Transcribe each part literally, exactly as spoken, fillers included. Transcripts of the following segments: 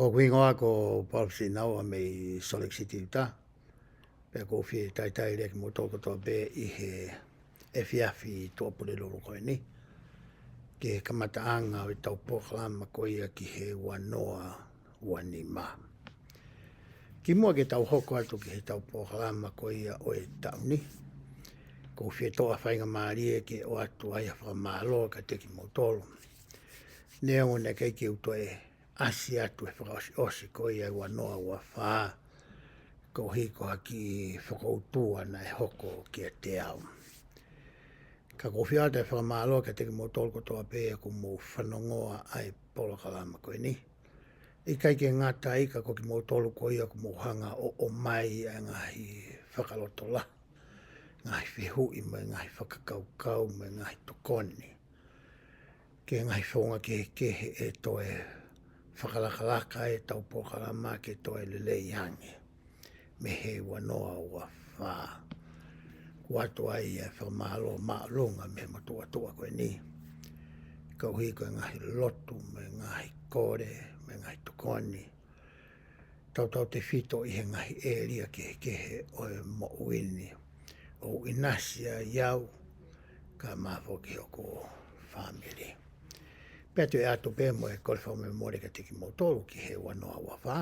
Ko hoku hingoa ko Paul Sinaua mei Salt Lake City, Utah. Pea ʻoku ou fie talitali lelei kimoutolu kotoa pē ʻi he efiafi Tuʻapulelulu ko eni, ki he kamataʻanga ʻo ʻetau polokalama ko ia ki he ua noa ua nima. Kimuʻa ke tau hoko atu ki heʻetau polokalama ko ia ʻo e taʻu ni, ʻoku ou fie toʻo ha faingamālie ke ʻoatu ai ha fakamālō kiate kimoutolu. Neongo naʻe ʻikai ke u toe ʻasi atu he fakaʻosiʻosi ko ia ʻo e ua noa ua fā, koeʻuhi ko ha kiʻi fokoutua naʻe hoko kiate au. Ka ʻoku ou fie ʻoatu e fakamālō kiate kimoutolu kotoa pē ʻoku mou fanongoa ʻa e polokalama ko eni. ʻIkai ke ngata ai, ka ko kimoutolu ko ia ʻoku mou hanga ʻo ʻomai ʻa e ngaahi fakalotolahi, ngaahi fehuʻi mo e ngaahi fakakaukau mo e ngaahi tokoni ki he ngaahi founga kehekehe ʻe toe fakalakalaka ai ʻetau polokalama ke toe lelei ange mei he ua noa ua fā. ʻOku ʻoatu ai e fakamālō māʻolunga mei he motuʻa tuʻa ko eni, koeʻuhi ko e ngaahi lotu mo e ngaahi kole mo e ngaahi tokoni, tautautefito ʻi he ngaahi ʻēlia kehekehe ʻo e moʻui ni, ʻo ʻinasi ai au kae ʻumaʻā foki hoku fāmili. Pea toe ʻoatu pē mo e kole fakamolemole kiate kimoutolu ki he ua noa ua fā,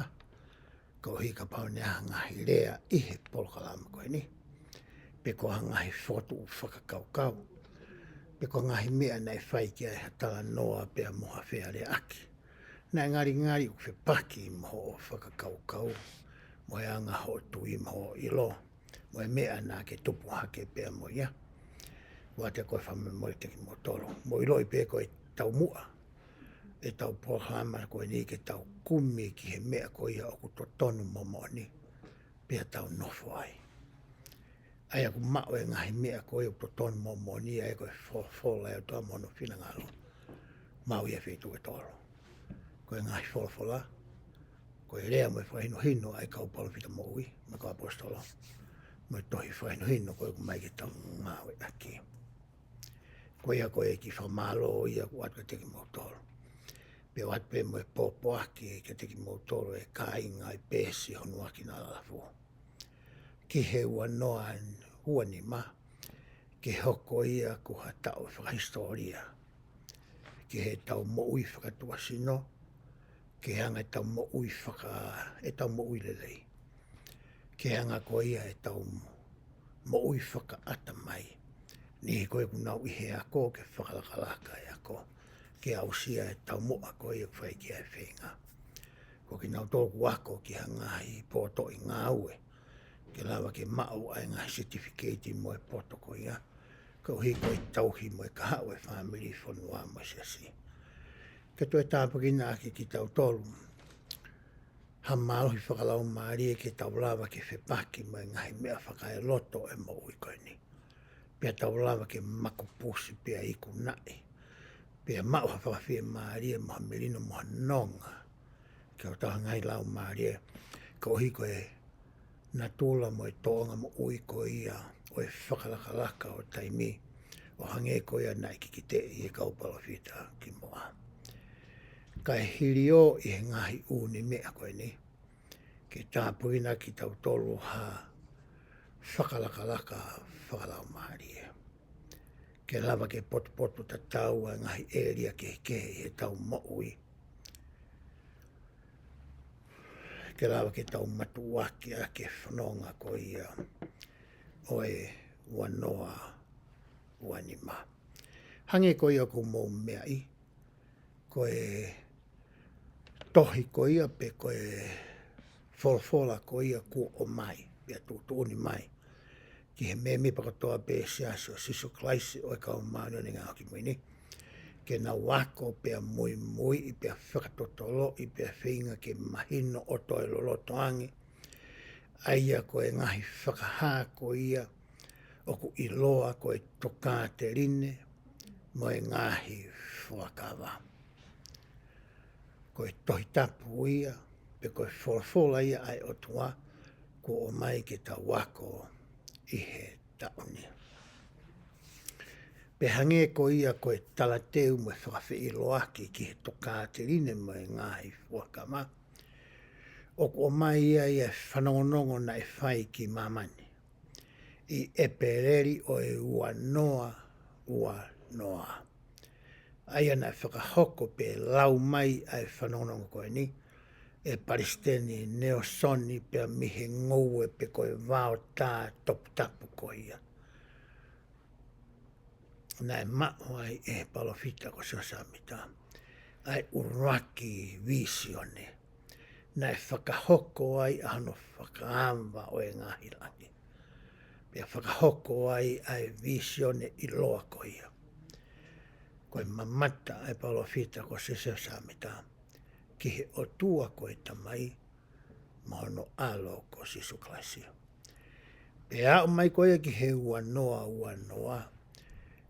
koeʻuhi kapau naʻe ʻi ai ha ngaahi lea ʻi he polokalama ko eni, pe ko ha ngaahi fokotuʻu fakakaukau, pe ko ha ngaahi meʻa naʻe fai ki ai ha talanoa pea mo ha fealeaʻaki naʻe ngalingali ʻoku fepaki mo hoʻo fakakaukau, mo e anga hoʻo tui mo hoʻo ʻilo, mo e meʻa naʻa ke tupu hake pea mo ia. ʻOatu e kole fakamolemole kiate kimoutolu. Mou ʻiloʻi pē ko e taumuʻa ʻetau polokalama ko eni ke tau kumi ki he meʻa ko ia ʻoku totonu mo moʻoni, pea tau nofo ai. ʻA ia ʻoku maʻu e ngaahi meʻa ko ia ʻoku totonu mo moʻoni, ʻa ia ko e folofola ʻa e ʻOtua mo hono finangalo, maʻu ia he feituʻu ʻe tolu. Ko e ngaahi folofola, ko e lea mo e fakahinohino ʻa e kau palōfita moʻui mo e kau ʻaposetolo, mo e tohi fakahinohino ko ia ʻoku ʻomai ke tau ngāueʻaki. Ko ia ko e kiʻi fakamālō ia ʻoku ʻoatu kiate kimoutolu. Pea ʻoatu pē mo e pōpoaki kiate kimoutolu e kāinga ʻi Peesi, Honuaki, Nuʻuloa, Lalafu, ki he ua noa ua nima, ke hoko ia ko ha taʻu fakahisitōlia ki heʻetau moʻui fakatuʻasino, ke hanga ʻetau moʻui faka-, ʻetau moʻui lelei, ke hanga ko ia ʻetau moʻui fakaʻatamai, niʻihi ko ia ʻoku nau ʻi he ako ke fakalakalaka e ako, ke aʻusia e taumuʻa ko ia ʻoku fai ki ai e feinga. Ko kinautolu ʻoku ako ki ha ngaahi potoʻi ngāue, ke lava ke maʻu ʻa e ngaahi certificate mo e poto ko ia, koeʻuhi ko e tauhi mo e kahaʻu e fāmili, fonua mo e siasi. Ke toe tāpuekina ʻaki kitautolu ha mālohi fakalaumālie ke tau lava ke fepaki mo e ngaahi meʻa fakaeloto ʻo e moʻui ko eni, pea tau lava ke makupusi pea ikunaʻi, pea maʻu ha fakafiemālie mo ha melino mo ha nonga ki hotau ngaahi laumālie, koeʻuhi ko e natula mo e tōʻonga moʻui ko ia ʻo e fakalakalaka ʻo taimi, ʻo hangē ko ia naʻe kikiteʻi ʻe he kau palōfita kimuʻa. Kae hiliō ʻi he ngaahi ʻū meʻa ko eni, ke tāpuekina kitautolu ha fakalakalaka fakalaumālie, ke lava ke potupotutatau ʻa e ngaahi ʻēlia kehekehe ʻi heʻetau moʻui, ke lava ke tau matuʻuaki ʻaki e fononga ko ia ʻo e ua noa ua nima. Hangē ko ia ʻoku mou meaʻi, ko e tohi ko ia pe ko e folofola ko ia kuo ʻomai pea tuʻutuʻuni mai ki he mēmipa kotoa pē ʻo e Siasi ʻo Sīsū Kalaisi ʻo e Kau Māʻoniʻoni ʻi he Ngaahi ʻAho Kimui Ni, ke nau ako pea muimuiʻi pea fakatotoloʻi pea feinga ke mahino ʻo toe loloto ange, ʻa ia ko e ngaahi fakahā ko ia ʻoku ʻiloa ko e Tokāteline mo e Ngaahi Fuakava. Ko e Tohi Tapu ia, pe ko e folofola ia ʻa e ʻOtua, kuo ʻomai ke tau ako ʻi he taʻu ni. Pea hangē ko ia ko e talateu mo e fakafeʻiloaki ki he Tokāteline mo e Ngaahi Fuakava, ʻOku ʻomai ia ʻi he fanongonongo naʻe fai ki māmani ʻi ʻEpeleli ʻo e ua noa ua noa. ʻA ia naʻe fakahoko pe lau mai ʻa e fanongonongo ko eni ʻe Palesiteni Nalesoni pea mei he ngoue pe ko e vaotā toputapu ko ia naʻe maʻu ai ʻe he palōfita ko Siosefa Sāmita ʻa e ʻuluaki vīsione naʻe fakahoko ai ʻa hono fakaava ʻo e ngaahi langi. Pea fakahoko ai ʻa e vīsione ʻiloa ko ia ko e mamata ʻa e palōfita ko Siosefa Sāmita ki he ʻOtua ko e Tamai mo hono ʻAlo ko Sīsū Kalaisi. Pea aʻu mai ko ia ki he ua noa ua noa,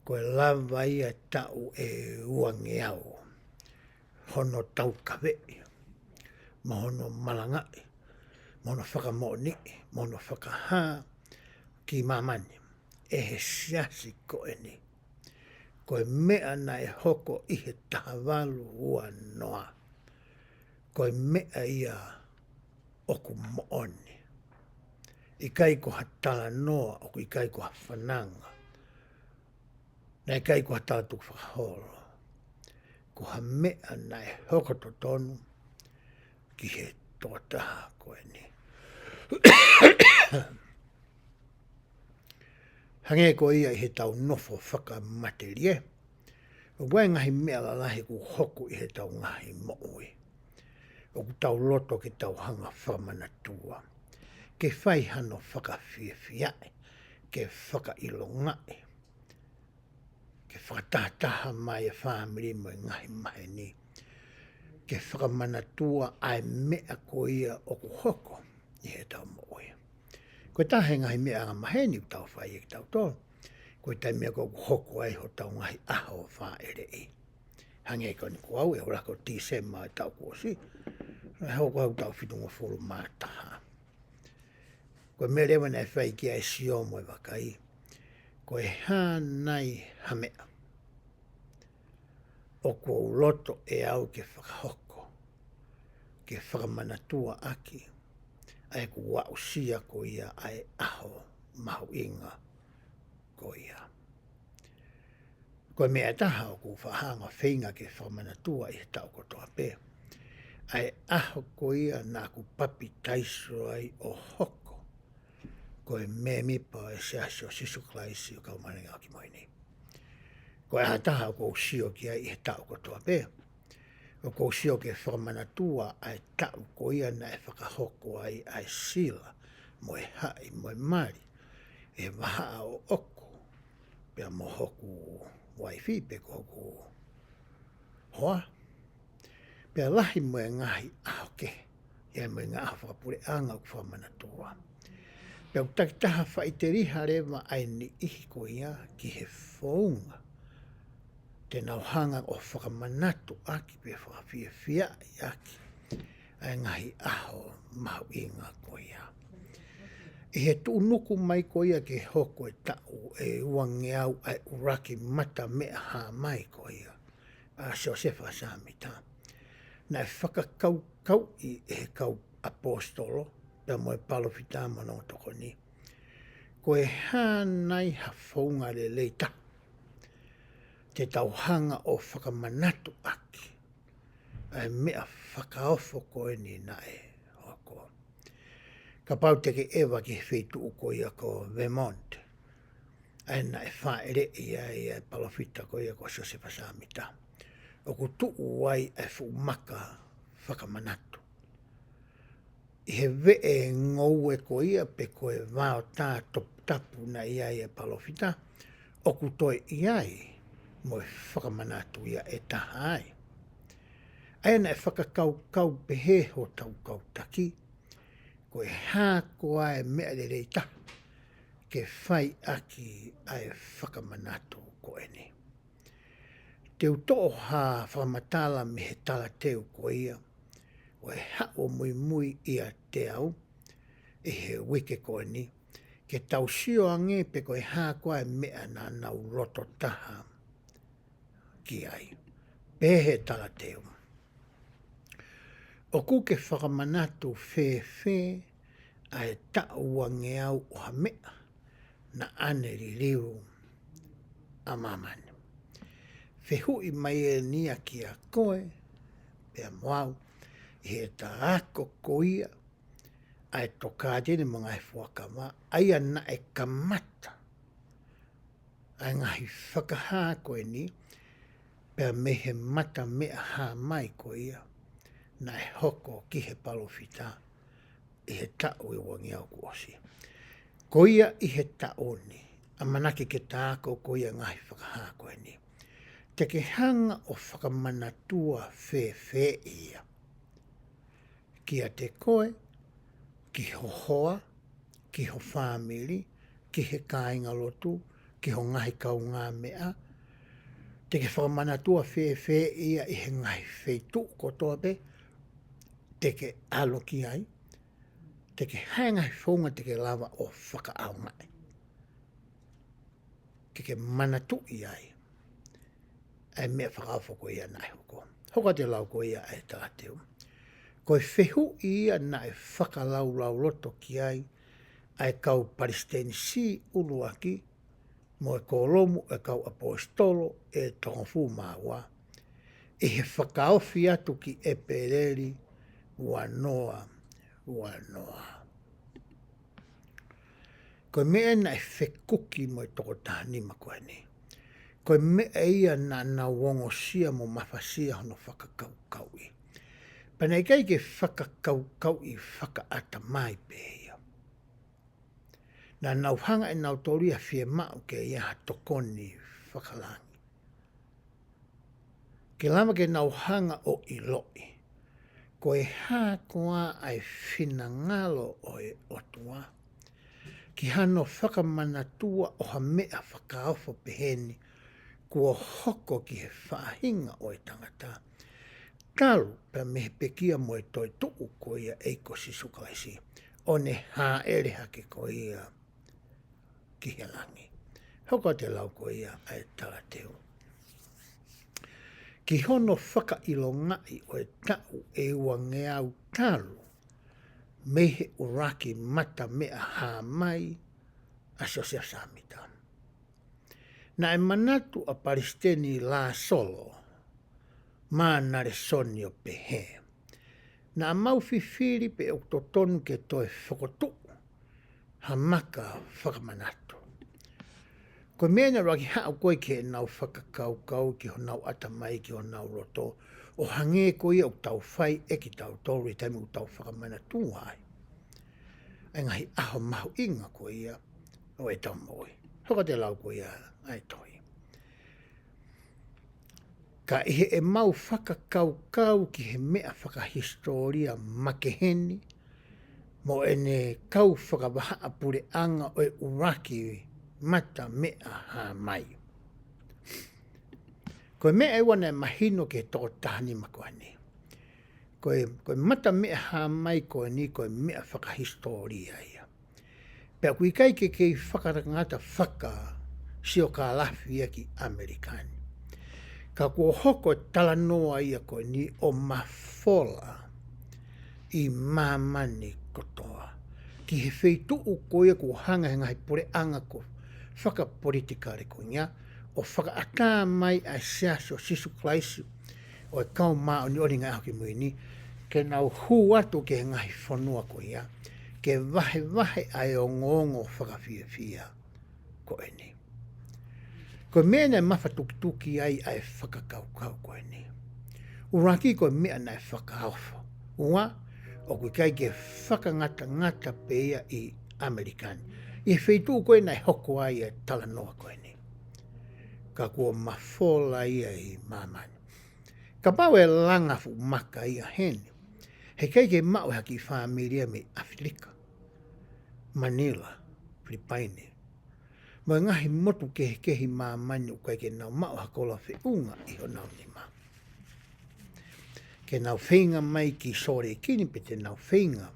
ko e lava ia taʻu ʻe uangeau hono taukaveʻi mo hono malangaʻi mo hono fakamoʻoniʻi mo hono fakahā ki māmani ʻe he siasi ko eni. Ko e meʻa naʻe hoko ʻi he taha valu ua noa, ko e meʻa ia ʻoku moʻoni. ʻIkai ko ha talanoa, ʻoku ʻikai ko ha fananga, naʻe ʻikai ko ha tala tukufakaholo. Ko ha meʻa naʻe hoko totonu ki he tokotaha ko eni. Hangē ko ia ʻi heʻetau nofo fakamatelie, ʻoku ʻi ai e ngaahi meʻa lalahi ʻoku hoko ʻi heʻetau ngaahi moʻui ʻoku tau loto ke tau hanga ʻo fakamanatua, ke fai hano fakafiefiaʻi, ke fakaʻilongaʻi, ke fakatahataha mai e fāmili mo e ngaahi maheni, ke fakamanatua ʻa e meʻa ko ia ʻoku hoko ʻi heʻetau moʻui. Ko e taha e ngaahi meʻa angamaheni ʻoku tau fai ʻe kitautolu, ko e taimi ko ē ʻoku hoko ai hotau ngaahi ʻaho fāʻeleʻi. Hangē ko eni ko au, ʻe ʻoua ko Tīsema e taʻu kuo ʻosi, naʻe hoko ai ʻeku taʻu fitungofulu mā taha. Ko e meʻa leva naʻe fai ki ai e sio mo e vakai, ko e hā nai ha meʻa ʻoku ou loto ʻe au ke fakahoko, ke fakamanatuaʻaki ʻa ʻeku aʻusia ko ia ʻa e ʻaho mahuʻinga ko ia. Ko e meʻa ʻe taha ʻoku ou faʻa hanga ʻo feinga ke fakamanatua ʻi he taʻu kotoa pē, ʻa e ʻaho ko ia naʻa ku papitaiso ai ʻo hoko ko e mēmipa ʻo e Siasi ʻo Sīsū Kalaisi ʻo e Kau Māʻoniʻoni ʻi he Ngaahi ʻAho Kimui Ni. Ko e ʻaho ʻe taha ʻoku ou sio ki ai ʻi he taʻu kotoa pē, ʻoku ou sio ke fakamanatua ʻa e taʻu ko ia naʻe fakahoko ai ʻa e sila mo e haʻi mo e mali ʻi he vahaʻa ʻoʻoku pea mo hoku uaifi pe ko hoku hoa. Pea lahi mo e ngaahi ʻaho kehe, ʻi ai mo e ngaahi ʻaho fakapuleʻanga ʻoku fakamanatua. Pea ʻoku takitaha faʻiteliha leva ʻa e niʻihi ko ia ki he founga te nau hanga ʻo fakamanatuʻaki pe fakafiefiaʻiʻaki ʻa e ngaahi ʻaho mahuʻinga ko ia. ʻI he tuʻunuku mai ko ia ke hoko e taʻu ʻe uangeau ʻa e ʻuluaki mata meʻa hā mai ko ia ʻa Siosefa Sāmita, naʻe fakakaukauʻi ʻe he kau ʻaposetolo pea mo e palōfita mo hono ongo tokoni, ko e hā nai ha founga lelei taha te tau hanga ʻo fakamanatuʻaki ʻa e meʻa fakaofo ko eni naʻe hoko. Kapau te ke ʻeva ki he feituʻu ko ia ko Vermont, ʻa ia naʻe fāʻeleʻi ai ʻa e palōfita ko ia ko Siosefa Sāmita, ʻoku tuʻu ai ʻa e fuʻu maka fakamanatu ʻi he veʻe ngoue ko ia pe ko e vaotā toputapu naʻe ʻi ai e palōfita, ʻoku toe ʻi ai mo e fakamanatu ia ʻe taha ai. ʻA ia naʻe fakakaukau pehē hotau kau taki, ko e hā koā e meʻa lelei taha ke fai ʻaki ʻa e fakamanatu ko eni. Te u toʻo ha fakamatala mei he talateu ko ia ʻo e haʻu ʻo muimui ʻiate au ʻi he uike ko eni, ke tau sio ange pe ko e hā koā e meʻa naʻa nau loto taha ki ai. Pehē ʻe he talateu, ʻOku ke fakamanatu fēfē ʻa e taʻu uangeau ʻo ha meʻa naʻa ne liliu ʻa māmani? Fehuʻi mai eni ia kiate koe pea mo au, ʻi heʻeta ako ko ia ʻa e Tokāteline mo e Ngaahi Fuakava, ʻa ia naʻe kamata ʻa e ngaahi fakahā ko eni, pea mei he mata meʻa hā mai ko ia naʻe hoko ki he palōfita ʻi he taʻu ʻe uangeau kuo ʻosi. Ko ia ʻi he taʻu ni, ʻamanaki ke ta ako ko ia ngaahi fakahā ko eni. Te ke hanga ʻo fakamanatua fēfē ia kiate koe, ki ho hoa, ki ho fāmili, ki he kāingalotu, ki ho ngaahi kaungāmeʻa? Te ke fakamanatua fēfē ia ʻi he ngaahi feituʻu kotoa pē te ke ʻalu ki ai? Te ke hā e ngaahi founga te ke lava ʻo fakaʻaongaʻi ke ke manatuʻi ai ʻa e meʻa fakaofo ko ia naʻe hoko? Hoko atu e lau ko ia ʻa e talateu. Ko e fehuʻi ia naʻe fakalaulauloto ki ai ʻa e kau palesitenisī ʻuluaki mo e kōlomu ʻo e kau ʻaposetolo ʻe toko hongofulu mā ua, ʻi he fakaofi atu ki ʻEpeleli ua noa ua noa. Ko e meʻa naʻe fekuki mo e toko taha nima ko eni, ko e meʻa ia naʻa nau ongosia mo mafasia hono fakakaukauʻi. Pea naʻe ʻikai ke fakakaukauʻi fakaʻatamai pē ia. Naʻa nau hanga ʻe nautolu ia ʻo fiemaʻu ke ʻi ai ha tokoni fakalangi, ke lava ke nau hanga ʻo ʻiloʻi ko e hā koā ʻa e finangalo ʻo e ʻOtua ki hano fakamanatua ʻo ha meʻa fakaofo peheni kuo hoko ki he faʻahinga ʻo e tangata, talu pea mei he pekia mo e toetuʻu ko ia ʻa e ʻEiki ko Sīsū Kalaisi, ʻo ne hāʻele hake ko ia ki he langi. Hoko atu e lau ko ia ʻa e talateu. Ki hono fakaʻilongaʻi ʻo e taʻu ʻe uangeau talu mei he ʻuluaki mata meʻa hā mai ʻa Siosefa Sāmita, naʻe manatu ʻa Palesiteni Lāsolo Mā Nalesoni ʻo pehē, naʻa mau fifili pe ʻoku totonu ke toe fokotuʻu ha maka fakamanatu. Ko e meʻa naʻe ʻuluaki haʻu ko ē ki heʻenau fakakaukau, ki honau ʻatamai, ki honau loto, ʻo hangē ko ia ʻoku tau fai ʻe kitautolu ʻi he taimi ʻoku tau fakamanatua ai ʻa e ngaahi ʻaho mahuʻinga ko ia ʻo ʻetau moʻui. Hoko atu e lau ko ia ʻa e tohi. Ka ʻi heʻemau fakakaukau ki he meʻa fakahisitōlia makehe ni mo ʻene kau fakavahaʻa puleʻanga ʻo e ʻuluaki mata meʻa hā mai, ko e meʻa ʻe ua naʻe mahino ki he toko taha nima ko eni. Ko e, ko e mata meʻa hā mai ko eni ko e meʻa fakahisitōlia ia. Pea ʻoku ʻikai ke kei fakangatangata fakasiokālafi ia ki ʻAmelika ni. Ka kuo hoko e talanoa ia ko eni ʻo mafola ʻi māmani kotoa, ki he feituʻu ko ia kuo hanga ʻe he ngaahi puleʻanga ko ē fakapolitikale ko ia ʻo fakaʻatā mai ʻa e Siasi ʻo Sīsū Kalaisi ʻo e Kau Māʻoniʻoni ʻi he Ngaahi ʻAho Kimui Ni, ke nau hū atu ki he ngaahi fonua ko ia ke vahevahe ʻa e ongoongo fakafiefia ko eni. Ko e meʻa naʻe mafatukituki ai ʻa e fakakaukau ko eni. ʻUluaki, ko e meʻa naʻe fakaofo. Ua, ʻoku ʻikai ke fakangatangata pē ia ʻi ʻAmelika ni, ʻi he feituʻu ko ē naʻe hoko ai e talanoa ko eni. Ka kuo mafola ia ʻi māmani. Kapau ʻe langa fuʻu maka ia heni, heʻikai ke maʻu ʻe ha kiʻi fāmili ia mei ʻAfilika, Manila, Filipaine, mo e ngaahi motu kehekehe ʻi māmani ʻoku ʻikai ke nau maʻu ha koloa feʻunga ʻi honau nima, ke nau feinga mai ki Sōleki ni pe te nau feinga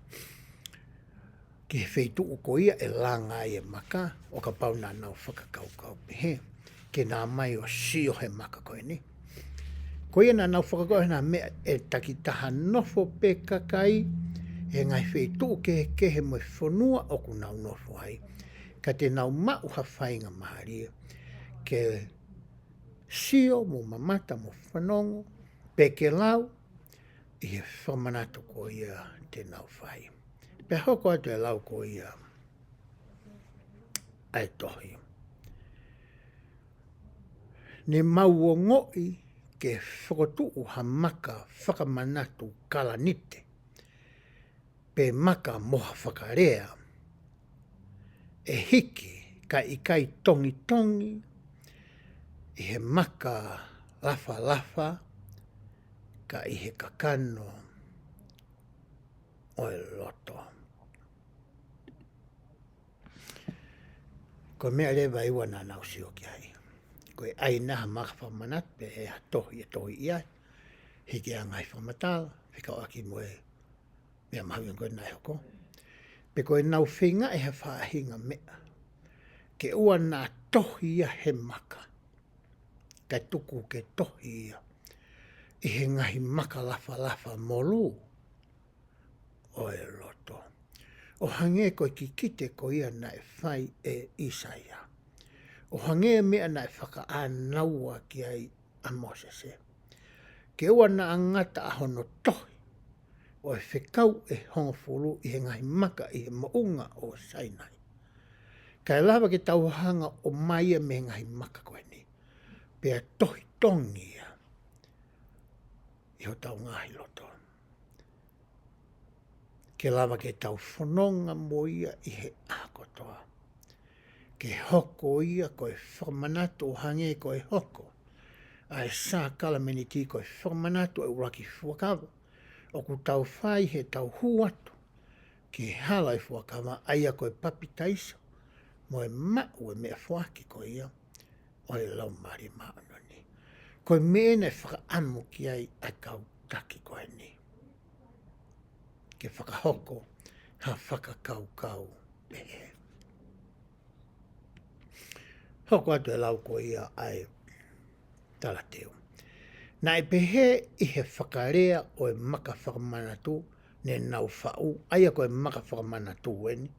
ki he feituʻu ko ia ʻe langa ai e maka, ʻo kapau naʻa nau fakakaukau pehē, ke nau ō mai ʻo sio he maka ko eni. Ko ia naʻa nau fakakoʻo ʻena meʻa ʻe takitaha nofo pē kakai he ngaahi feituʻu kehekehe mo e fonua ʻoku nau nofo ai. Ka te nau maʻu ha faingamālie ke sio mo mamata mo fanongo, pe ke lau ʻi he fakamanatu ko ia te nau fai. Pea hoko atu e lau ko ia ʻa e tohi. Ne mau ongoʻi ke fokotuʻu ha maka fakamanatu kalanite, pe maka mo ha fakalea, ʻe hiki kae ʻikai tongitongi ʻi he maka lafalafa, ka ʻi he kakano ʻo e loto. Ko e meʻa leva ʻe ua naʻa nau sio ki ai. Ko e ʻai ʻena ha maka fakamanatu pe ʻe ha tohi ʻe tohi ia, hiki ʻa e ngaahi fakamatala, fekauʻaki mo e meʻa mahuʻinga ko ē naʻe hoko. Pe ko ʻenau feinga ʻe ha faʻahinga meʻa ke ʻoua naʻa tohi ia he maka, kae tuku ke tohi ia ʻi he ngaahi maka lafalafa molū ʻo e loto. ʻO hangē ko e kikite ko ia naʻe fai ʻe ʻIsaia. ʻO hangē meʻa naʻe fakaʻānaua ki ai ʻa Mōsese. Ke ʻoua naʻa ngata ʻa hono tohi ʻo e fekau ʻe hongofulu ʻi he ngaahi maka ʻi he moʻunga ʻo Sainai. Kae lava ke tau hanga ʻo ʻomai ia mei he ngaahi maka ko eni. Pea tohi tongi ia ʻi hotau ngaahi loto. Ke lava ke tau fononga mo ia ʻi he ʻaho kotoa. Ke hoko ia ko e fakamanatu ʻo hangē ko e hoko ʻa e sākalamēniti ko e fakamanatu ʻo e ʻuluaki fuakava. ʻOku tau fai he tau hū atu ki he hala ʻo e fuakava, ʻa ia ko e papitaiso, mo e maʻu e meʻafoaki ko ia ʻo e Laumālie Māʻoniʻoni. Ko e meʻa naʻe fakaʻamu ki ai ʻa e kau taki ko eni. Ke fakahoko ha fakakaukau pehē. Hoko atu e lau ko ia ʻa e talateu. Naʻe pehē ʻi he fakalea ʻo e maka fakamanatu ne nau faʻu, ʻa ia ko e maka fakamanatu eni,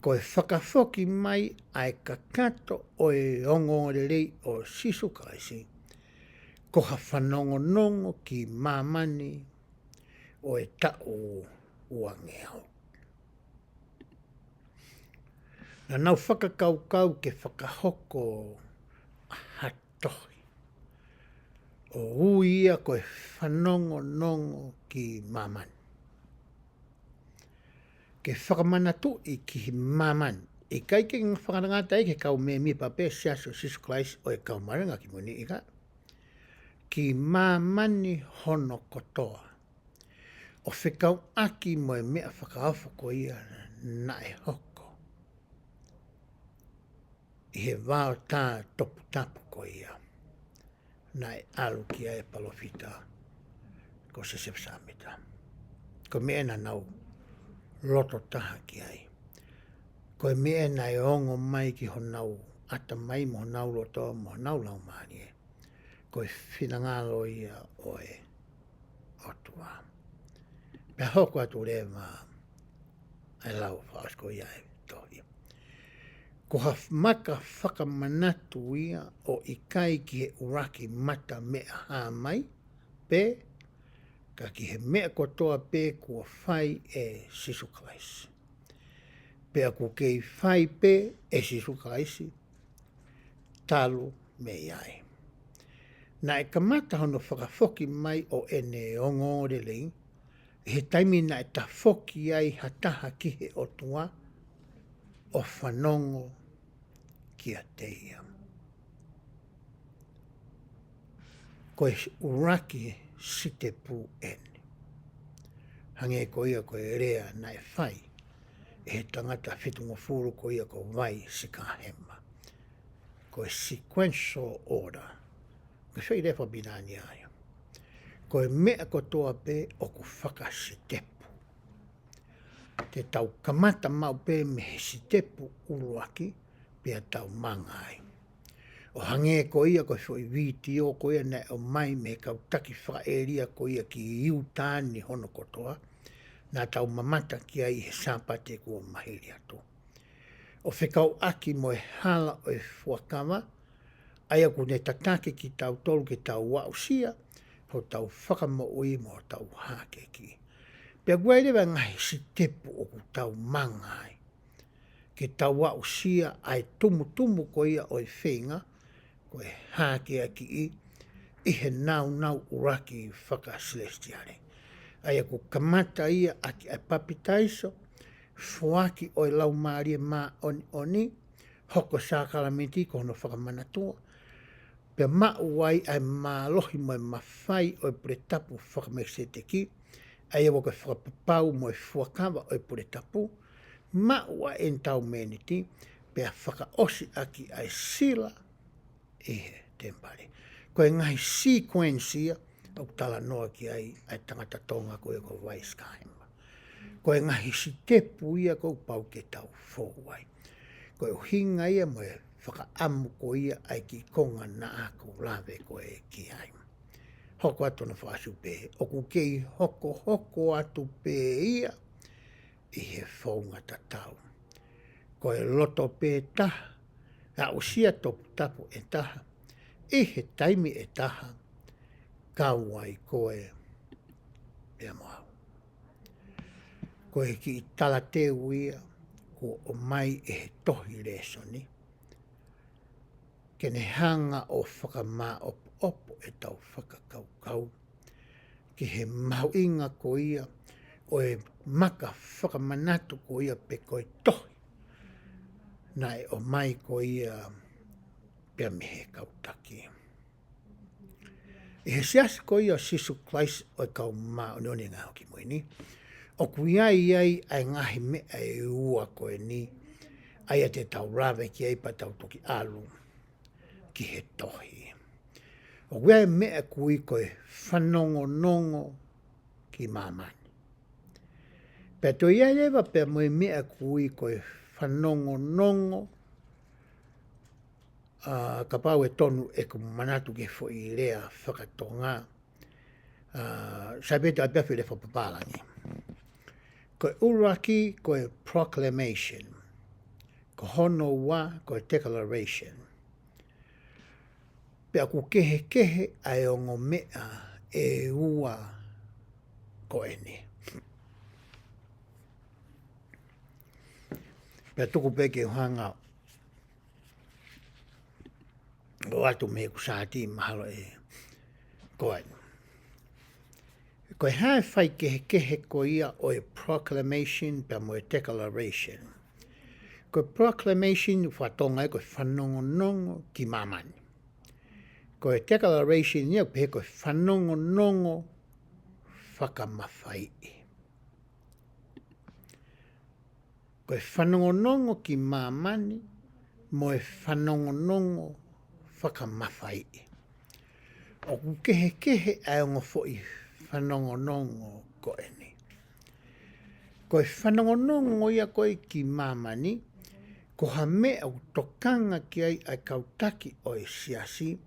ko e fakafoki mai ʻa e kakato ʻo e ongoongolelei ʻo Sīsū Kalaisi, ko ha fanongonongo ki māmani ʻo e taʻu uangeau. Naʻa nau fakakaukau ke fakahoko ha tohi ʻo ui ia ko e fanongonongo ki māmani. Ke fakamanatuʻi ki māmani. ʻIkai ke fakangata ia ki he kau mēmipa pē Siasi ʻo Sīsū Kalaisi ʻo e Kau Māʻoniʻoni Kimui Ni, ʻikai. Ki māmani hono kotoa. ʻO fekauʻaki mo e meʻa fakaofo ko ia naʻe hoko ʻi he vaotā toputapu ko ia naʻe ʻalu ki ai e palōfita ko Siosefa Sāmita. Ko e meʻa naʻa nau loto taha ki ai. Ko e meʻa naʻe ongo mai ki honau ʻatamai mo honau loto mo honau laumālie. Ko e finangalo ia ʻo e ʻOtua. Pea hoko atu leva ʻa e lau fakaʻosi ko ia e tohi. Ko ha maka fakamanatu ia ʻo ʻikai ki he ʻuluaki mata meʻa hā mai pē, ka ki he meʻa kotoa pē kuo fai ʻe Sīsū Kalaisi. Pea ʻoku kei fai pē ʻe Sīsū Kalaisi talu mei ai. Naʻe kamata hono fakafoki mai ʻo ʻene ongoongolelei ʻi he taimi naʻe tafoki ai ha taha ki he ʻOtua ʻo fanongo kiate ia. Ko e ʻuluaki sitepu eni. Hangē ko ia ko e lea naʻe fai ʻe he tangata fitungofulu ko ia ko Vai Sikahema. Ko e sequential order. Ko e foʻi lea fakapilitānia ia. Ko e meʻa kotoa pē ʻoku fakasitepu. Te tau kamata maʻu pē mei he sitepu ʻuluaki, pea tau manga ai. ʻO hangē ko ia ko e foʻi vitiō ko ia naʻe ʻomai mei he kau taki fakaʻēlia ko ia ki ʻIutā ni hono kotoa, naʻa tau mamata ki ai he Sāpate kuo maliu atu. ʻO fekauʻaki mo e hala ʻo e fuakava, ʻa ia ʻoku ne tataki kitautolu ke tau aʻusia hotau fakamoʻui mo hotau hākeakiʻi. Pea ʻoku ʻi ai leva e ngaahi sitepu ʻoku tau manga ai ke tau aʻusia ʻa e tumutumu ko ia ʻo e feinga, ko e hākeakiʻi ʻi he nāunau ʻuluaki fakasilesitiale. ʻA ia ʻoku kamata ia ʻaki ʻa e papitaiso, foaki ʻo e Laumālie Māʻoniʻoni, hoko sākalamēniti ko hono fakamanatua, pea maʻu ai ʻa e mālohi mo e mafai ʻo e puletapu faka-Melekisēteki, ʻa ia ʻoku fakapapau mo e fuakava ʻo e puletapu, maʻu ʻa e ʻenitaumēniti, pea fakaʻosi ʻaki ʻa e sila ʻi he temipale. Ko e ngaahi sikuenisi ia ʻoku talanoa ki ai ʻa e tangata Tonga ko ia ko Vaisi Kahema. Ko e ngaahi sitepu ia ʻoku pau ke tau fou ai. Ko e ʻuhinga ia mo e fakaʻamu ko ia ʻa e kiʻi konga naʻa ku lave ko ē ki ai. Hoko atu hono fakaʻosi pē, ʻoku kei hokohoko atu pē ia ʻi he founga tatau. Ko e loto pē taha, aʻusia toputapu ʻe taha, ʻi he taimi ʻe taha, kau ai koe pea mo au. Ko e kiʻi talateu ia kuo ʻomai ʻe he tohi lēsoni, ke ne hanga ʻo fakamāʻopoʻopo ʻetau fakakaukau ki he mahuʻinga ko ia ʻo e maka fakamanatu ko ia pe ko e tohi naʻe ʻomai ko ia pea mei he kau taki. ʻI he Siasi ko ia ʻo Sīsū Kalaisi ʻo e Kau Māʻoniʻoni ʻi he Ngaahi ʻAho Kimui Ni, ʻoku ʻi ai ai ʻa e ngaahi meʻa ʻe ua ko eni, ʻa ia te tau lave ki ai pea tau toki ʻalu ki he tohi. ʻOku ʻi ai e meʻa ʻoku ui ko e fanongonongo ki māmani. Pea toe ʻi ai leva pea mo e meʻa ʻoku ui ko e fanongonongo, ʻa, kapau ʻe tonu ʻeku manatu ki he foʻi lea faka-Tonga, ʻa, sai pē te u ʻai pē ha foʻi lea fakapapālangi. Ko e ʻuluaki, ko e proclamation. Ko hono ua, ko e declaration. Pea ʻoku kehekehe ʻa e ongo meʻa ʻe ua ko eni. Pea tuku pē ke u hanga ʻo ʻoatu mei heʻeku saati mahalo ʻe ko ai. Ko e hā e faikehekehe ko ia ʻo e proclamation pea mo e declaration. Ko e proclamation faka-Tonga ia ko e fanongonongo ki māmani. Ko e declaration ia ʻoku pehē ko e fanongonongo fakamafaiʻi. Ko e fanongonongo ki māmani mo e fanongonongo fakamafaiʻi. ʻOku kehekehe ʻa e ongo foʻi fanongonongo ko eni. Ko e fanongonongo ia ko ē ki māmani, ko ha meʻa ʻoku tokanga ki ai ʻa e kau taki ʻo e Siasi,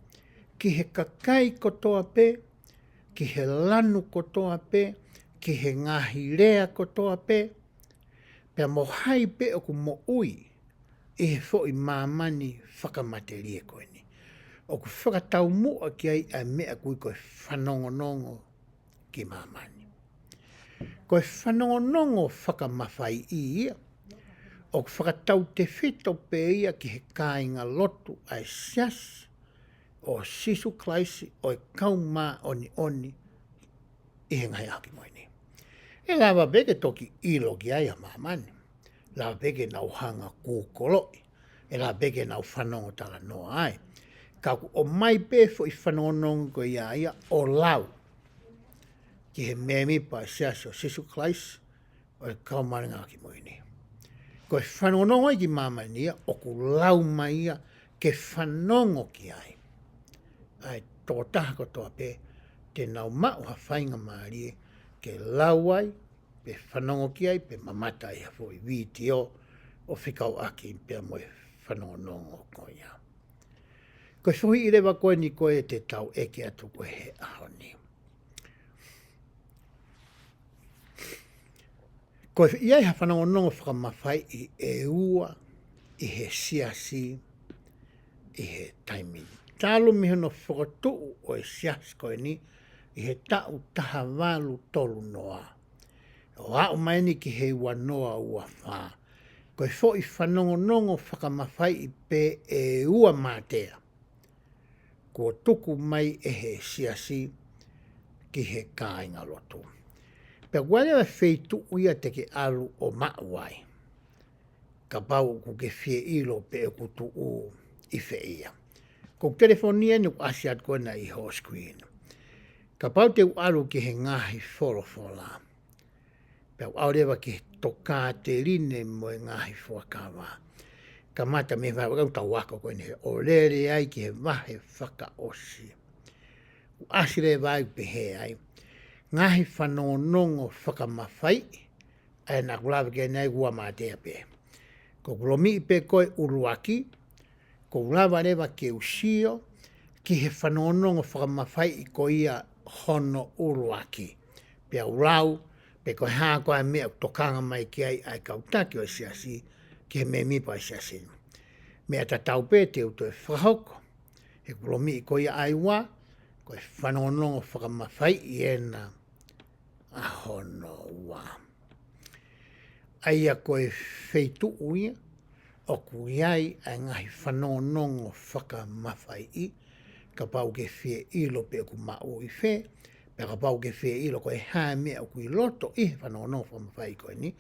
ki he kakai kotoa pē, ki he lanu kotoa pē, ki he ngaahi lea kotoa pē, pea mo hai pē ʻoku moʻui ʻi he foʻi māmani fakamatelie ko eni. ʻOku fakataumuʻa ki ai ʻa e meʻa ʻoku ui ko e fanongonongo ki māmani. Ko e fanongonongo fakamafaiʻi ia, ʻoku fakatautefito pē ia ki he kāingalotu ʻa e Siasi ʻo Sīsū Kalaisi ʻo e Kau Māʻoniʻoni ʻi he Ngaahi ʻAho Kimui Ni. ʻE lava pē ke toki ʻilo ki ai ʻa māmani. Lava pē ke nau hanga kūkoloʻi. ʻE lava pē ke nau fanongo talanoa ai. Ka ʻoku ʻomai pē foʻi fanongonongo ko ia ia ʻo lau ki he mēmipa ʻo e Siasi ʻo Sīsū Kalaisi ʻo e Kau Māʻoniʻoni ʻi he Ngaahi ʻAho Kimui Ni. Ko e fanongonongo ia ki māmani ia ʻoku lau mai ia ke fanongo ki ai ʻa e tokotaha kotoa pē te nau maʻu ha faingamālie ke lau ai, pe fanongo ki ai, pe mamata ʻi ha foʻi vitiō ʻo fekauʻaki pea mo e fanongonongo ko ia. Ko e foʻi leva ko eni ko ē te tau ʻeke atu ko ē he ʻaho ni. Ko e ʻi ai ha fanongonongo fakamafaiʻi ʻe ua ʻi he siasi ʻi he taimi ni. Talu mei hono fokotuʻu ʻo e siasi ko eni ʻi he taʻu taha valu tolu noa. ʻO aʻu mai eni ki he ua noa ua fā. Ko e foʻi fanongonongo fakamafaiʻi pē ʻe ua mātea. Kuo tuku mai ʻe he siasi ki he kāingalotu. Pea ʻoku ʻi ai e feituʻu ia te ke ʻalu ʻo maʻu ai. Kapau ʻoku ke fie ʻilo pe ʻoku tuʻu ʻi fē ia. Ko e telefoni eni ʻoku ʻasi atu ko ena ʻi ho screen. Kapau te u ʻalu ki he ngaahi folofola. Pea u ʻalu leva ki he tokāteline mo e ngaahi fuakava. Kamata mei he vahe ʻoku tau ako ko eni ʻo lele ai ki he vahe fakaʻosi. ʻOku ʻasi leva ai pehē ai. Ngaahi fanongonongo fakamafaiʻi, ʻa ia naʻa ku lave ki ai ʻanenai ua mātea pē. Ko ʻeku lomiʻi pē ko e ʻuluaki, ʻoku ou lava leva ke u sio ki he fanongonongo fakamafaiʻi ko ia hono ʻuluaki. Pea u lau, pe ko e hā ko ā e meʻa ʻoku tokanga mai ki ai ʻa e kau taki ʻo e siasi, ki he mēmipa ʻo e siasi. Meʻa tatau pē te u toe fakahoko, he ʻeku lomiʻi ko ia ʻa e ua, ko e fanongonongo fakamafaiʻi ena ʻa hono ua. ʻA ia ko e feituʻu ia, ʻoku ʻi ai ʻa e ngaahi fanongonongo fakamafaiʻi, kapau ʻoku ke fie ʻilo pe ʻoku maʻu ʻi fē, pea kapau ʻoku ke fie ʻilo ko e hā e meʻa ʻoku ʻi loto ʻi he fanongonongo fakamafaiʻi ko eni,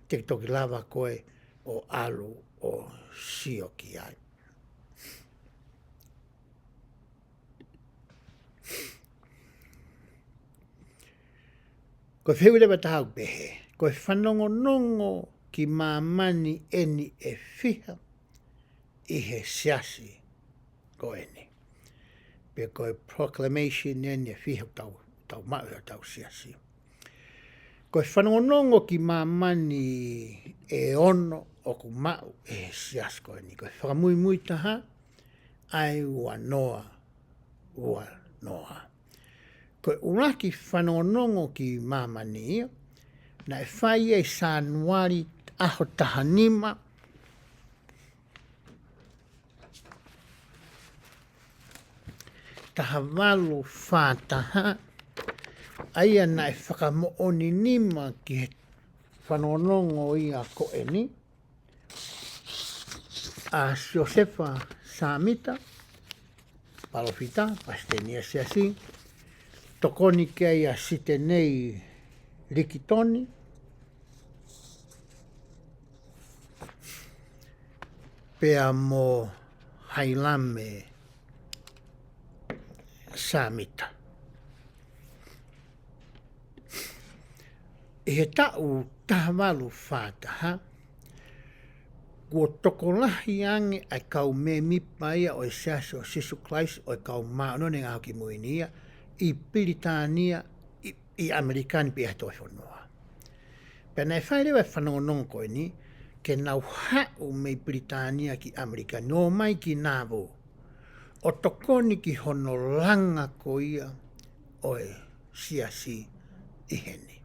te ke toki lava koe ʻo ʻalu ʻo sio ki ai. Ko e fehuʻi leva ʻe taha ʻoku pehē, ko e fanongonongo ki māmani eni ʻe fiha ʻi he siasi ko eni. Pe ko e proclamation eni ʻe fiha ʻoku tau, tau maʻu ʻi hotau siasi. Ko e fanongonongo ki māmani ʻe ono ʻoku maʻu ʻe he siasi ko eni. Ko e fakamuimui taha, ʻa e ua noa ua noa. Ko e ʻuluaki fanongonongo ki māmani ia, naʻe fai ia ʻi Sānuali ʻaho taha nima, taha valu fā taha, ʻa ia naʻe fakamoʻoni nima ki he fanongonongo ia ko eni, ʻa Siosefa Sāmita, palōfita, palesiteni ʻa e siasi, tokoni ki ai ʻa Sitenei Likitoni, pea mo Hailame Sāmita. ʻI he taʻu taha valu fā taha, kuo tokolahi ange ʻa e kau mēmipa ia ʻo e Siasi ʻo Sīsū Kalaisi ʻo e Kau Māʻoniʻoni ʻi he Ngaahi ʻAho Kimui Ni ia, ʻi Pilitānia, ʻi, ʻi ʻAmelika ni pea ʻi he toe fonua. Pea naʻe fai leva e fanongonongo ko eni, ke nau haʻu mei Pilitānia ki ʻAmelika ni ʻo ō mai ki Nauvoo, ʻo tokoni ki hono langa ko ia ʻo e siasi ʻi heni.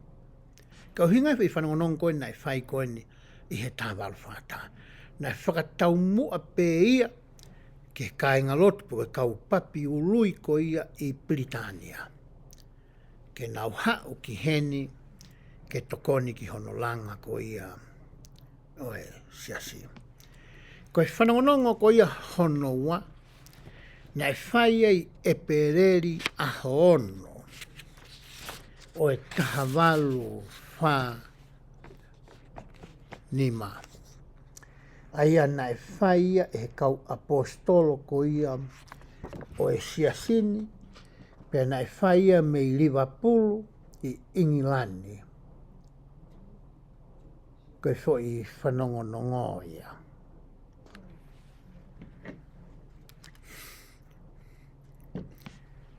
Ka ʻuhinga e fanongonongo ko ē naʻe fai ko eni ʻi he taha valu fā taha. Naʻe fakataumuʻa pē ia ki he kāingalotu pe ko e kau papi ului ko ia ʻi Pilitānia. Ke nau haʻu ki heni, ke tokoni ki hono langa ko ia ʻo e siasi. Ko e fanongonongo ko ia hono ua, naʻe fai ai ʻi ʻEpeleli ʻaho ono ʻo e taha valu fā nima. ʻA ia naʻe fai ia ʻe he kau ʻaposetolo ko ia ʻo e siasi ni, pea naʻe fai ia mei Livapulu ʻi ʻIngilani. Ko e foʻi fanongonongo ia.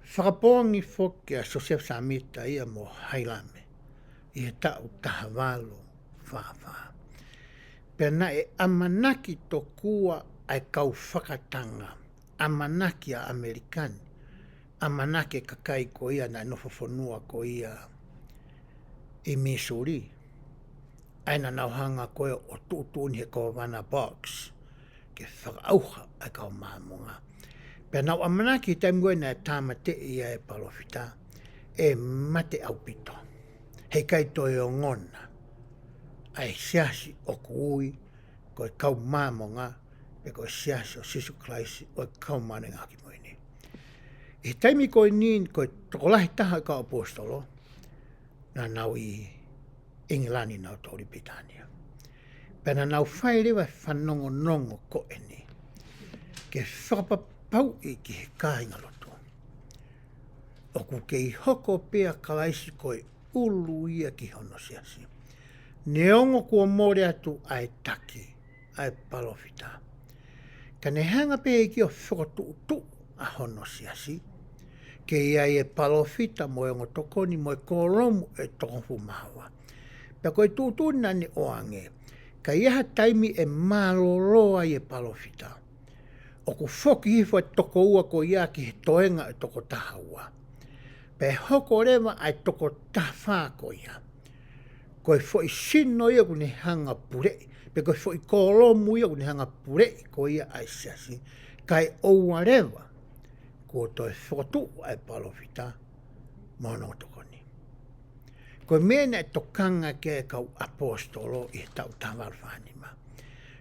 Fakapoongi foki ʻa Siosefa Sāmita ia mo Hailame ʻi he taʻu taha valu fā fā. Pea naʻe ʻamanaki tokua ʻa e kau fakatanga ʻamanaki ʻa ʻAmelika ni, ʻamanaki e kakai ko ia naʻe nofo fonua ko ia ʻi Missouri, ʻa ia naʻa nau hanga ko ē ʻo tuʻutuʻuni he Kōvana Boggs ke fakaʻauha ʻa e kau Māmonga. Pea nau ʻamanaki he taimi ko ē naʻe tāmateʻi ai e palōfita, ʻe mate ʻaupito, heʻikai toe ongona ʻa e siasi ʻoku ui ko e kau Māmonga, pe ko e Siasi ʻo Sīsū Kalaisi ʻo e Kau Māʻoniʻoni ʻi he Ngaahi ʻAho Kimui Ni. ʻI he taimi ko eni, ko e tokolahi taha ʻo e kau ʻaposetolo naʻa nau ʻi ʻIngilani, naʻa nau ʻi Pilitānia. Pea naʻa nau fai leva e fanongonongo ko eni ke fakapapauʻi ki he kāingalotu ʻoku kei hoko pē ʻa Kalaisi ko e ʻulu ia ki hono siasi, neongo kuo mole atu ʻa e taki ʻa e palōfita. Ka ne hanga pē ʻEiki ʻo fokotuʻutuʻu ʻa hono siasi ke ʻi ai e palōfita mo e ongo tokoni mo e kōlomu ʻe toko hongofulu mā ua. Pea ko e tuʻutuʻuni naʻa ne ʻoange, ka ʻi ai ha taimi ʻe mālōlō ai e palōfita, ʻoku foki hifo e toko ua ko ia ki he toenga ʻo e toko taha ua. Pea hoko leva ʻa e toko taha fā ko ia ko e foʻi sino ia ʻoku ne hanga puleʻi, pe ko e foʻi kōlomu ia ʻoku ne hanga puleʻi ko ia ʻa e siasi, kae ʻoua leva kuo toe fokotuʻu ʻa e palōfita mo hono ongo tokoni. Ko e meʻa naʻe tokanga ki ai e kau ʻaposetolo ʻi he taʻu taha valu fā nima,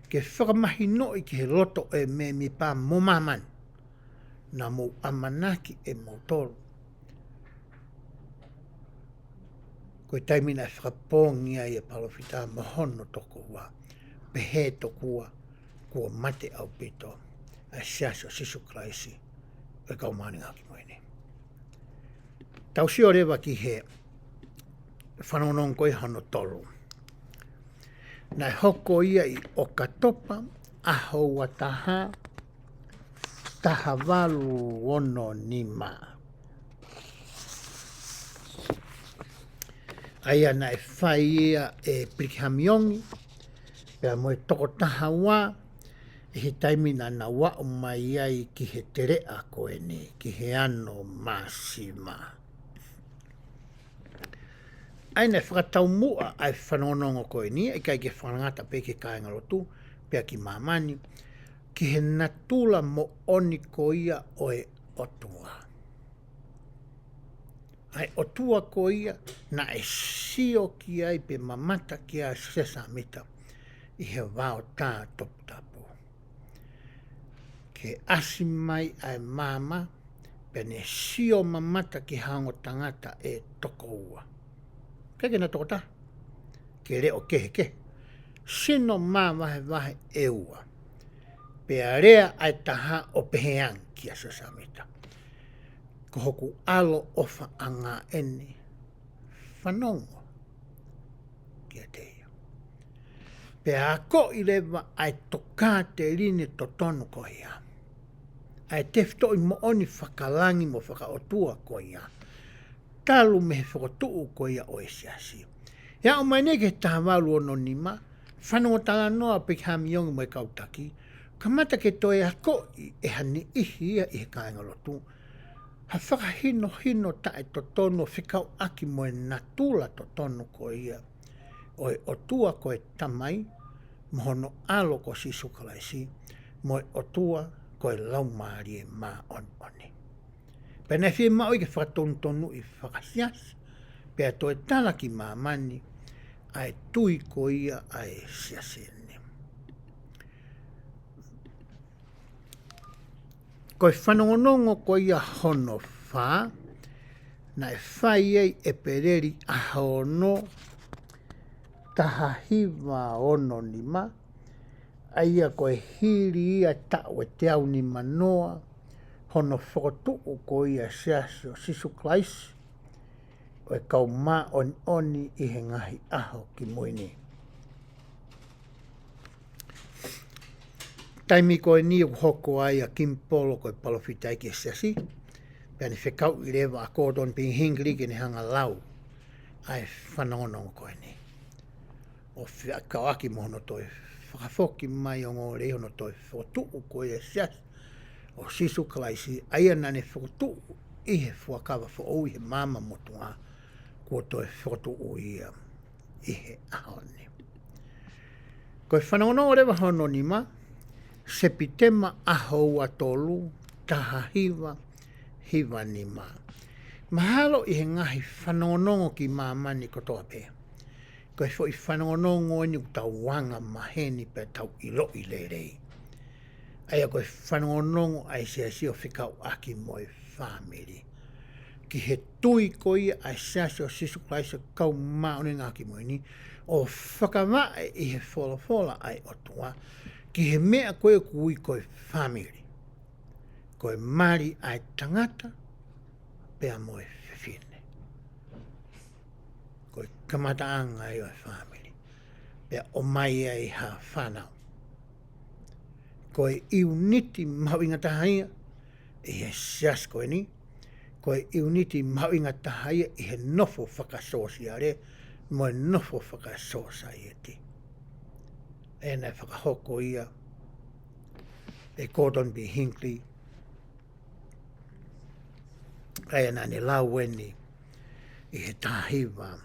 ke fakamahinoʻi ki he loto ʻo e mēmipa mo māmani, naʻa mou ʻamanaki ʻe moutolu ko e taimi naʻe fakapoongi ai e palōfita mo hono toko ua, pehē tokua kuo mate ʻaupito ʻa e Siasi ʻo Sīsū Kalaisi ʻo e Kau Māʻoniʻoni ʻi he Ngaahi ʻAho Kimui Ni. Tau sio leva ki he fanongonongo ko ia hono tolu. Naʻe hoko ia ʻi ʻOkatopa, ʻaho ua taha, taha valu ono nima. ʻA ia naʻe fai ia ʻe Pilikihami ʻIongi pea mo e toko taha ua, ʻi he taimi naʻa nau aʻu mai ai ki he teleʻa ko eni, ki he ano māsima. ʻA ia naʻe fakataumuʻa ʻa e fanongonongo ko eni, ʻikai ke fakalangata pē ki he kāingalotu, pea ki māmani, ki he natula moʻoni ko ia ʻo e ʻOtua. ʻA e ʻOtua ko ia naʻe sio ki ai pe mamata ki ai ʻa Siosefa Sāmita ʻi he vao tā toputapu. Ke ʻasi mai ʻa e maama, pea ne sio mamata ki ha ongo tangata ʻe toko ua. ʻIkai ke na toko taha, ke leʻo kehekehe. Sino māvahevahe ʻe ua. Pea lea ʻa e taha ʻo pehē ange kia Siosefa Sāmita, ko hoku ʻAlo ʻofaʻanga eni, fanongo kiate ia. Pea akoʻi leva ʻa e tokāteline totonu ko ia, ʻa e tefitoʻi moʻoni fakalangi mo fakaʻotua ko ia, talu mei he fokotuʻu ko ia ʻo e siasi. ʻI he aʻu mai eni ki he taha valu ono nima, fanongo talanoa Pilikihami ʻIongi mo e kau taki, kamata ke toe akoʻi ʻe ha niʻihi ia ʻi he kāingalotu ha fakahinohino taʻetotonu ʻo fekauʻaki mo e natula totonu ko ia ʻo e ʻOtua ko e Tamai, mo hono ʻAlo ko Sīsū Kalaisi, mo e ʻOtua ko e Laumālie Māʻoniʻoni. Pea naʻe fiemaʻu ia ke fakatonutonuʻi fakasiasi, pea toe tala ki māmani ʻa e tui ko ia ʻa e siasi ni. Ko e fanongonongo ko ia hono fā, naʻe fai ai ʻi ʻEpeleli ʻaho ono, taha hiva ono nima, ʻa ia ko e hili ia taʻu ʻe teau nima noa hono fokotuʻu ko ia ʻa e Siasi ʻo Sīsū Kalaisi ʻo e Kau Māʻoniʻoni ʻi he Ngaahi ʻAho Kimui Ni. Taimi ko eni ʻoku hoko ai ʻa Kimipolo ko e palōfita ia ki he siasi, pea ne fekauʻi leva ʻa Gordon B. Hinckley ke ne hanga lau ʻa e fanongonongo ko eni, ʻo fekauʻaki mo hono toe fakafoki mai ʻo ngolei hono toe fokotuʻu ko ia ʻa e siasi ʻo Sīsū Kalaisi, ʻa ia naʻa ne fokotuʻu ʻi he fuakava foʻou ʻi he maama motuʻa, kuo toe fokotuʻu ia ʻi he ʻaho ni. Ko e fanongonongo leva hono nima, Sepitema ʻaho ua tolu, taha hiva, hiva nima. Mahalo ʻi he ngaahi fanongonongo ki māmani kotoa pē, ko e foʻi fanongonongo eni ʻoku tau anga maheni pea tau ʻiloʻi lelei. ʻA ia ko e fanongonongo ʻa e siasi ʻo fekauʻaki mo e fāmili. Ki he tui ko ia ʻa e Siasi ʻo Sīsū Kalaisi ʻo e Kau Māʻoniʻoni ʻi he Ngaahi ʻAho Kimui Ni, ʻo fakavaʻe ʻi he folofola ʻa e ʻOtua, ki he meʻa ko ē ʻoku ui ko e fāmili. Ko e mali ʻa e tangata, pea mo e fefine. Ko e kamataʻanga ia ʻo e fāmili. Pea ʻomai ai ha fānau. Ko e ʻiuniti mahuʻinga taha ia ʻi he siasi ko eni, ko e ʻiuniti mahuʻinga taha ia ʻi he nofo fakasōsiale, mo e nofo fakasōsaieti. ʻA ia naʻe fakahoko ia ʻe Gordon B. Hinckley, ʻa ia naʻa ne lau eni ʻi he taha hiva,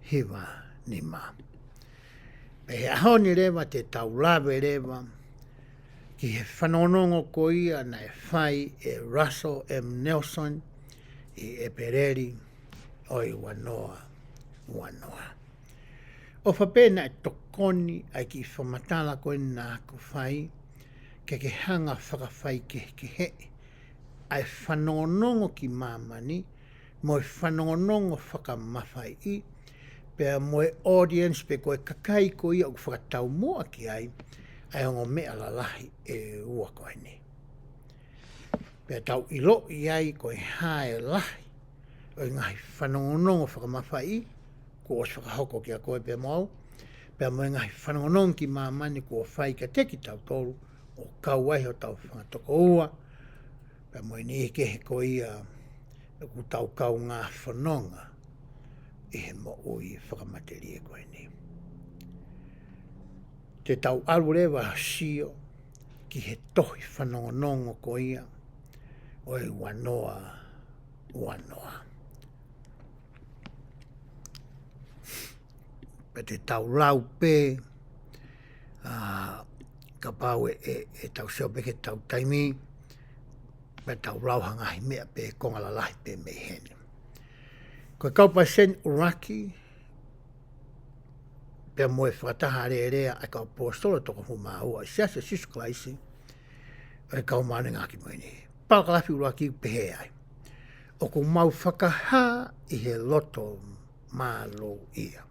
hiva nima. Pea he ʻaho ni leva te tau lave leva ki he fanongonongo ko ia naʻe fai ʻe Russell M. Nelson ʻi ʻEpeleli ʻo e ua noa, ua noa. ʻOfa pē naʻe tokoni ʻa e kiʻi fakamatala ko ē naʻa ku fai, ke ke hanga fakafaikehekeheʻi ʻa e fanongonongo ki māmani, mo e fanongonongo fakamafaiʻi, pea mo e audience pe ko e kakai ko ia ʻoku fakataumuʻa ki ai ʻa e ongo meʻa lalahi ʻe ua ko eni. Pea tau ʻiloʻi ai ko e hā e lahi ʻo e ngaahi fanongonongo fakamafaiʻi kuo ʻosi fakahoko kiate koe pea mo au, pea mo e ngaahi fanongonongo ki māmani kuo fai kiate kitautolu, ʻo kau ai hotau fanga tokoua, pea mo e niʻihi kehe ko ia ʻoku tau kaungā fononga ʻi he moʻui fakamatelie ko eni. Te tau ʻalu leva ʻo sio ki he tohi fanongonongo ko ia ʻo e ua noa, ua noa. Pea te tau lau pē, ʻa, kapau ʻe, ʻe, ʻe tau sio pē ki heʻetau taimi, pea tau lau ha ngaahi meʻa pē konga lalahi pē mei heni. Ko e kau palesiteni ʻuluaki, pea mo e fakataha alēlea ʻa e kau ʻaposetolo ʻe toko hongofulu mā ua ʻo e Siasi ʻo Sīsū Kalaisi ʻo e Kau Māʻoniʻoni ʻi he Ngaahi ʻAho Kimui Ni. Palakalafi ʻuluaki pehē ai: ʻOku mau fakahā ʻi he loto mālō ia.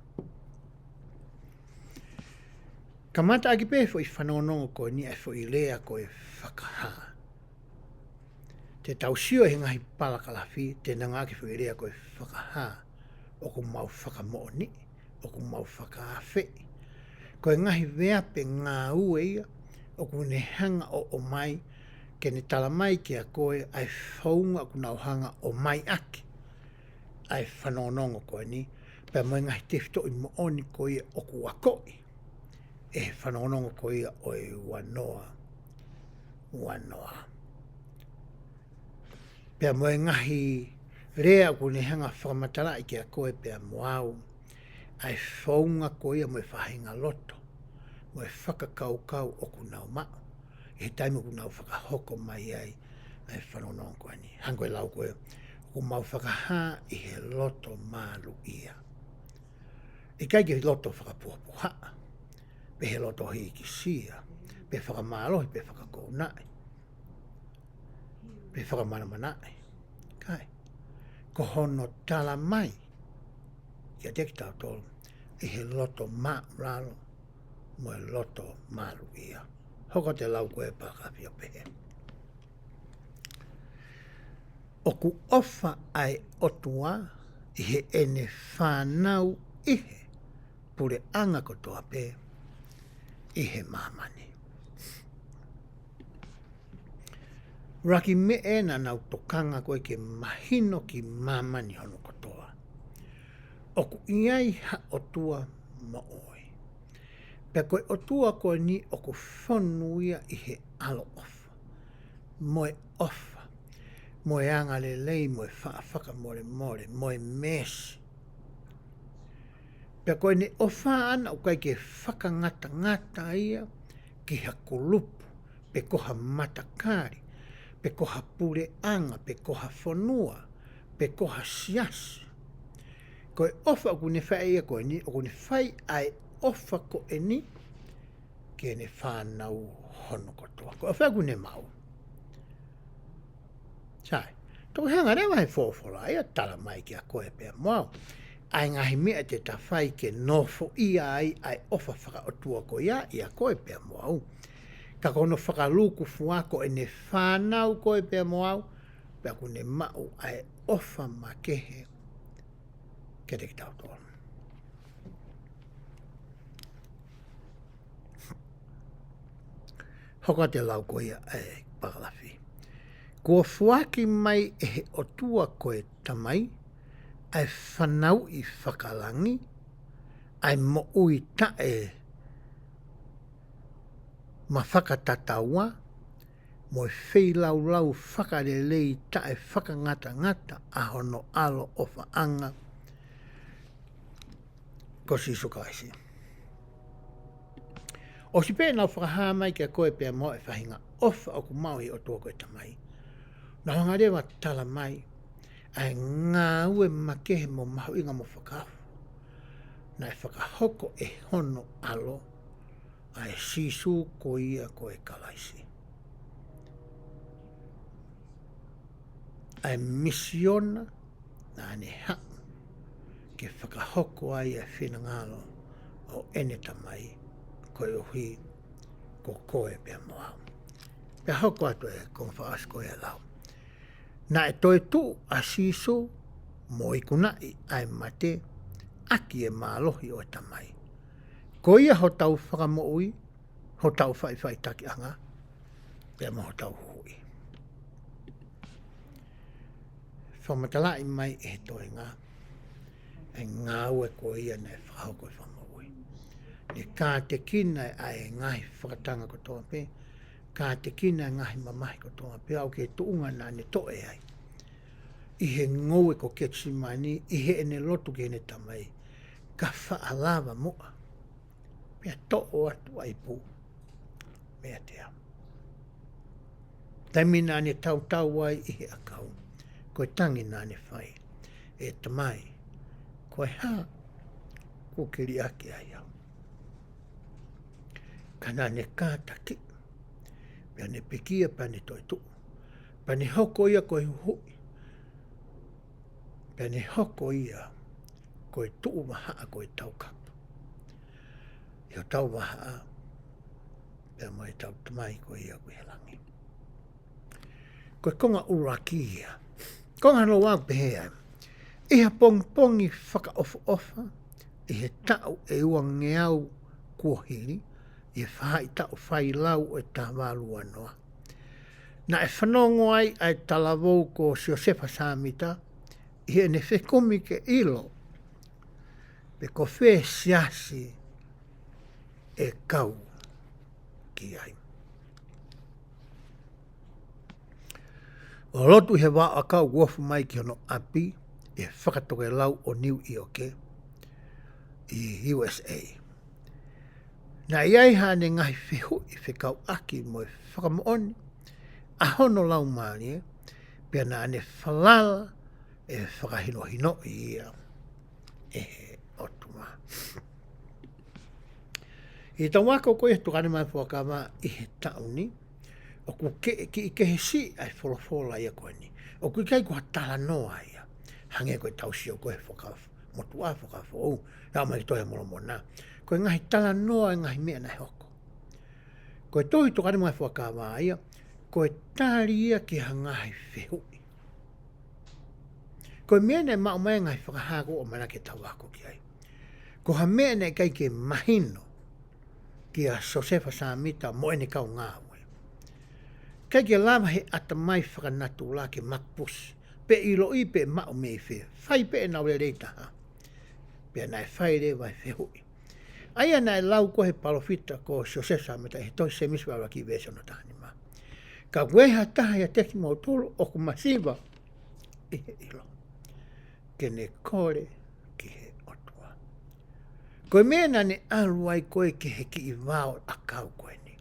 Kamataʻaki pē foʻi fanongonongo ko eni ʻa e foʻi lea ko e fakahā. Te tau sio he ngaahi palakalafi, te nau ngāueʻaki foʻi lea ko e fakahā, ʻoku mau fakamoʻoniʻi, ʻoku mau fakaafeʻi. Ko e ngaahi veape ngāue ia ʻoku ne hanga ʻo ʻomai, ke ne tala mai kiate koe ʻa e founga ʻoku nau hanga ʻo ʻomai ʻaki ʻa e fanongonongo ko eni, pea mo e ngaahi tefitoʻi moʻoni ko ia ʻoku akoʻi ʻe he fanongonongo ko ia ʻo e ua noa, ua noa. Pea mo e ngaahi lea ʻoku ne hanga fakamatalaʻi kiate koe pea mo au ʻa e founga ko ia mo e faʻahinga loto mo e fakakaukau ʻoku nau maʻu ʻi he taimi ʻoku nau fakahoko mai ai ʻa e fanongonongo ko eni. Hangē ko e lau ko ē, ʻoku mau fakahā ʻi he loto mālō ia. ʻIkai ke loto fakapuhapuhaʻa, pe he loto hīkisia, pe fakamālohi, pe fakakounaʻi, pe fakamanamanaʻi. ʻIkai. Ko hono tala mai kiate kitautolu ʻi he loto māʻulalo mo e loto malu ia. Hoko atu e lau ko ē palakalafi ʻo pehē: ʻOku ʻofa ʻa e ʻOtua ʻi heʻene fānau ʻi he puleʻanga kotoa pē ʻi he māmani. Ua ki he meʻa naʻa nau tokanga ko ē ke mahino ki māmani hono kotoa, ʻoku ʻi ai ha ʻOtua moʻui. Pea ko e ʻOtua ko eni ʻoku fonu ia ʻi he ʻaloʻofa. mo e ʻofa, mo e angalelei, mo e faʻa fakamolemole, mo e meesi. Pea ko ʻene ʻofa ʻana ʻoku ʻikai ke fakangatangata ia ki ha kulupu, pe ko ha matakali, pe ko ha puleʻanga, pe ko ha fonua, pe ko ha siasi. Ko e ʻofa ʻoku ne fai ia ko eni, ʻoku ne fai ʻa e ʻofa ko eni ki heʻene fānau hono kotoa. Ko e ʻofa ʻoku ne maʻu. Sai, toki hanga leva he folofola ia ʻo tala mai kiate koe pea mo au ʻa e ngaahi meʻa te ta fai ke nofoʻia ai ʻa e ʻofa fakaʻotua ko ia ʻiate koe pea mo au. Ka ko hono fakalūkufua ko ʻene fānau koe pea mo au, pea ʻoku ne maʻu ʻa e ʻofa makehe kiate kitautolu. Hoko atu e lau ko ia ʻa e palakalafi. Kuo foaki mai ʻe he ʻOtua ko e Tamai ʻa e fanauʻi fakalangi, ʻa e moʻui taʻe mafakatataua, mo e feilaulau fakalelei taʻe fakangatangata ʻa hono ʻAlo ʻofaʻanga ko Sīsū Kalaisi. ʻOsi pē ʻenau fakahā mai kiate koe pea mo au e faʻahinga ʻofa ʻoku maʻu ʻe he ʻOtua ko e Tamai, naʻa nau hanga leva ʻo tala mai ʻa e ngāue makehe mo mahuʻinga mo fakaofo naʻe fakahoko ʻe hono ʻAlo, ʻa e Sīsū ko ia ko e Kalaisi. ʻA e misiona naʻa ne haʻu ke fakahoko ai ʻa e finangalo ʻo ʻene Tamai, koeʻuhi ko koe pea mo au. Pea hoko atu e konga fakaʻosi ko ia ʻo e lau. Naʻe toetuʻu ʻa Sīsū mo ikunaʻi ʻa e mate ʻaki e mālohi ʻo e Tamai. Ko ia hotau fakamoʻui, hotau faʻifaʻitakiʻanga, pea mo hotau huhuʻi. Fakamatalaʻi mai ʻe he toenga ʻa e ngāue ko ia naʻe fakahoko ʻe he Fakamoʻui. Ne kātekina ʻa e ngaahi fakatanga kotoa pē, kātekina ʻa e ngaahi mamahi kotoa pē, ʻo aʻu ki he tuʻunga naʻa ne toʻe ai ʻi he ngoue ko Ketisemani, ʻi heʻene lotu ki heʻene Tamai, ka faʻa lava muʻa pea toʻo atu ʻa e ipu meiate au. Taimi naʻa ne tautau ai ʻi he ʻakau, ko e tangi naʻa ne fai: ʻE Tamai, ko e hā kuo ke liʻaki ai au? Ka naʻa ne kātaki, pea ne pekia, pea ne toetuʻu, pea ne hoko ia ko e huhuʻi, pea ne hoko ia ko e tuʻu vahaʻa ko e taukapo ʻi hotau vahaʻa pea mo ʻetau Tamai ko ia ʻoku ʻi he langi. Ko e konga ʻuluaki ia. Konga hono ua ʻoku pehē ai: ʻI ha pongipongi fakaʻofoʻofa ʻi he taʻu ʻe uangeau kuo hili, ʻi he faʻahitaʻu failau ʻo e taha valu ua noa, naʻe fanongo ai ʻa e talavou ko Siosefa Sāmita ʻi heʻene fekumi ke ʻilo pe ko fē siasi ʻe kau ki ai. ʻO lotu ʻi he vaoʻakau ʻoku ofi mai ki hono ʻapi ʻi he fakatokelau ʻo Niu ʻIoke ʻi U S A. Naʻe ʻi ai haʻane ngaahi fehuʻi fekauʻaki mo e fakamoʻoni ʻa hono laumālie, pea naʻa ne falala ʻe fakahinohinoʻi ia ʻe he ʻOtua. ʻI heʻetau ako ko ia he Tokāteline mo e Fuakava ʻi he taʻu ni, ʻoku ke-, kiʻi kehe siʻi ʻa e folofola ia ko eni. ʻOku ʻikai ko ha talanoa ia, hangē ko ʻetau sio ko ē he Fuakava Motuʻa, Fuakava Foʻou, ʻo aʻu mai ki he Tohi ʻa Molomona. Ko e ngaahi talanoa, e ngaahi meʻa naʻe hoko. Ko e tohi Tokāteline mo e Fuakava ia, ko e tali ia ki ha ngaahi fehuʻi. Ko e meʻa naʻe maʻu mai e ngaahi fakahā ʻoku ʻamanaki ke tau ako ki ai. Ko ha meʻa naʻe ʻikai ke mahino kia Siosefa Sāmita mo ʻene kau ngāue. ʻIkai ke lava he ʻatamai fakanatula ke mapusi pe ʻiloʻi pe maʻu mei fē. Fai pē ʻenau lelei taha. Pea naʻe fai leva e fehuʻi. ʻA ia naʻe lau ko ē he palōfita ko Siosefa Sāmita ʻi he tohi Sēmisi vahe ʻuluaki veesi hono taha nima. Ka ʻoku ʻi ai ha taha ʻiate kimoutolu ʻoku masiva ʻi he ʻilo, ke ne kole ki he ʻOtua. Ko e meʻa naʻa ne ʻalu ai ko ē ki he kiʻi vao ʻakau ko eni.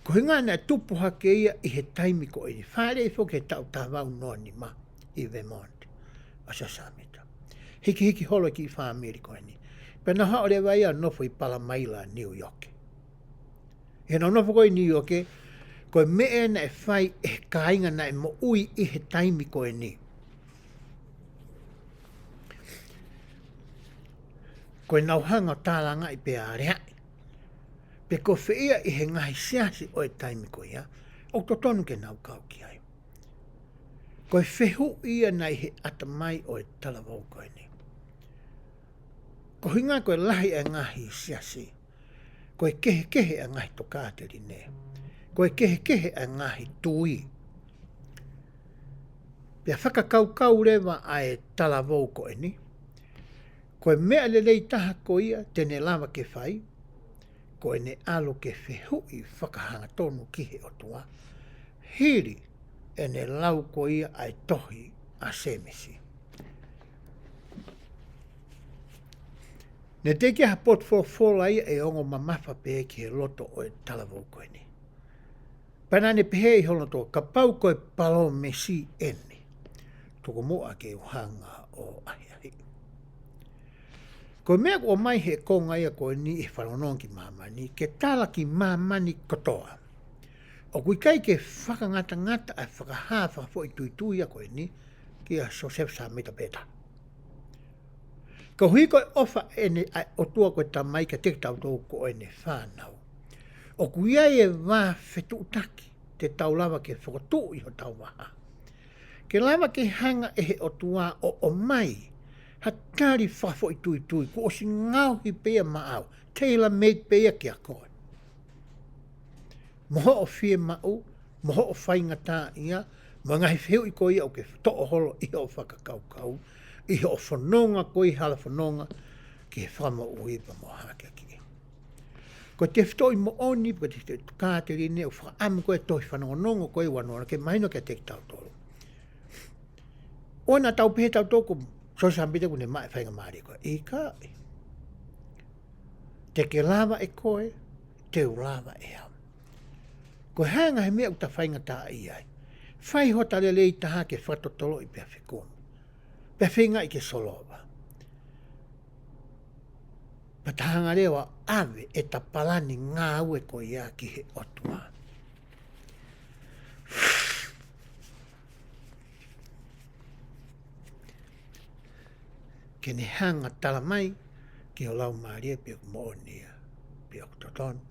Ko e ʻuhinga naʻe tupu hake ia ʻi he taimi ko eni. Fāʻeleʻi foki he taʻu taha valu noa nima ʻi Vermont ʻa Siosefa Sāmita. Hikihiki holo e kiʻi fāmili ko eni. Pea nau haʻu leva ia ʻo nofo ʻi Palamaila, New York. ʻI heʻenau nofo ko ē ʻi New York, ko e meʻa naʻe fai ʻe he kāinga naʻe moʻui ʻi he taimi ko eni, ko ʻenau hanga ʻo tālangaʻi pea aleaʻi pe ko fē ia ʻi he ngaahi siasi ʻo e taimi ko ia ʻoku totonu ke nau kau ki ai. Ko e fehuʻi ia naʻe ʻi he ʻatamai ʻo e talavou ko eni. Ko e ʻuhinga ko e lahi e ngaahi siasi, ko e kehekehe e ngaahi tokāteline, ko e kehekehe e ngaahi tui. Pea fakakaukau leva ʻa e talavou ko eni, ko e meʻa lelei taha ko ia te ne lava ke fai, ko ʻene ʻalu ke fehuʻi fakahangatonu ki he ʻOtua, hili ʻene lau ko ia ʻa e tohi ʻa Sēmisi. Naʻe teʻeki ai ha potu folofola ia ʻe ongo mamafa pē ki he loto ʻo e talavou ko eni. Pea naʻa ne pehē ʻi hono loto, kapau ko e palōmesi eni, tuku muʻa ke u hanga ʻo ʻahiʻahiʻi. Ko e meʻa ʻoku ʻomai he konga ia ko eni ʻi he fanongonongo ki māmani, ke tala ki māmani kotoa. ʻOku ʻikai ke fakangatangata ʻa e fakahā fakafoʻituitui ia ko eni kia Siosefa Sāmita pē taha. Koeʻuhi ko e ʻofa eni ʻa e ʻOtua ko e Tamai kiate kitautolu ko ʻene fānau, ʻoku ʻi ai e vā fetuʻutaki te tau lava ke fokotuʻu ʻi hotau vahaʻa, ke lava ke hanga ʻe he ʻOtua ʻo ʻomai ha tali fakafoʻituitui kuo ʻosi ngaohi pē ia maʻau, tailor-made pē ia kia koe, mo hoʻo fiemaʻu, mo hoʻo faingataʻaʻia, mo e ngaahi fehuʻi ko ia ʻoku ke toʻo holo ʻi hoʻo fakakaukau, ʻi hoʻo fononga ko ē hala fononga ki he fakamoʻui pea mo e hākeakiʻi. Ko e tefitoʻi moʻoni, ko e tefitoʻi tokāteline ʻoku fakaʻamu ko ē tohi fanongonongo ko ē ua noa ke mahino kiate kitautolu. ʻOua naʻa tau pehē tautolu ko Siosefa Sāmita kuo ne maʻu e faingamālie ko ē. ʻIkai. Te ke lava ʻe koe, te u lava ʻe au. Ko e hā e ngaahi meʻa ʻoku ta faingataʻaʻia ai? Fai hota lelei taha ke fakatotoloʻi pea fekumi, pea feingaʻi ke solova. Pea ta hanga leva ʻo ʻave ʻeta palani ngāue ko ia ki he ʻOtua. Ke ne hanga ʻo tala mai ki ho laumālie pe ʻoku moʻoni ia, pe ʻoku totonu,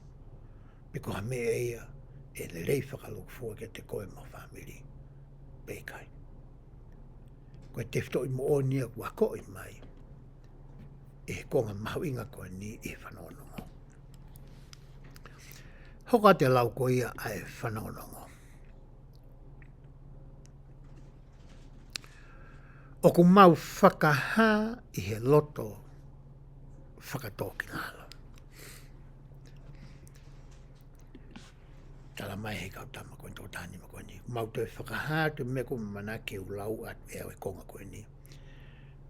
pe ko ha meʻa ia ʻe lelei fakalūkufua kiate koe mo ho fāmili pe ʻikai. Ko e tefitoʻi moʻoni ia ʻoku akoʻi mai ʻi he konga mahuʻinga ko eni ʻi he fanongonongo. Hoko atu e lau ko ia ʻa e fanongonongo. ʻOku mau fakahā ʻi he loto fakatōkilalo. Tala mai he kau tama ko eni, toko taha nima ko eni. Mau toe fakahā atu e meʻa ʻoku ou ʻamanaki ke u lau atu ʻe au e konga ko eni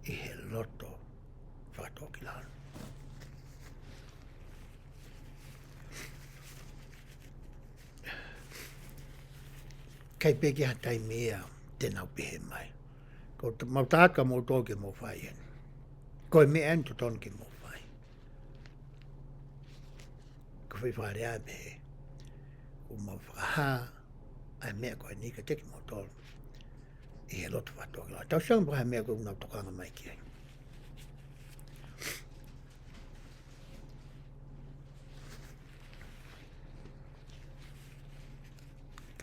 ʻi he loto fakatōkilalo. ʻIkai pē ke ʻi ai ha taimi ia te nau pehē mai, ko e mau taʻaki kimoutolu ke mou fai eni. Ko e meʻa eni totonu ke mou fai. Ko e foʻi fakalea pē, ʻoku mau fakahā ʻa e meʻa ko eni kiate kimoutolu ʻi he loto fakatōkilalo. Tau sio ange ki he meʻa ʻoku nau tokanga mai ki ai.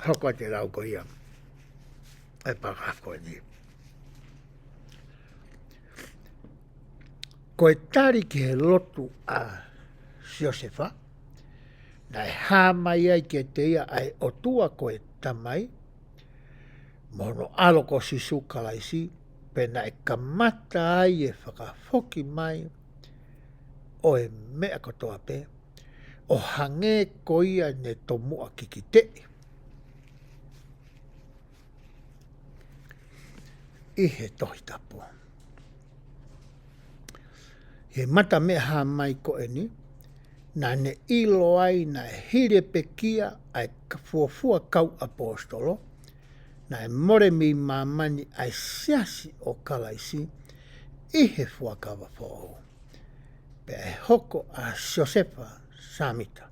Hoko atu e lau ko ia ʻa e paragraph ko eni. Ko e tali ki he lotu ʻa Siosefa, naʻe hā mai ai kiate ia ʻa e ʻOtua ko e Tamai, mo hono ʻAlo ko Sīsū Kalaisi, pea naʻe kamata ai e fakafoki mai ʻo e meʻa kotoa pē, ʻo hangē ko ia ne tomuʻa kikiteʻi, ʻi he Tohi Tapu. ʻI he mata meʻa-hā-mai ko eni, naʻa ne ʻilo ai naʻe hili e pekia ʻa e ka-, fuofua kau ʻaposetolo, naʻe mole mei māmani ʻa e Siasi ʻo Kalaisi ʻi he Fuakava Foʻou. Pea ʻe hoko ʻa Siosefa Sāmita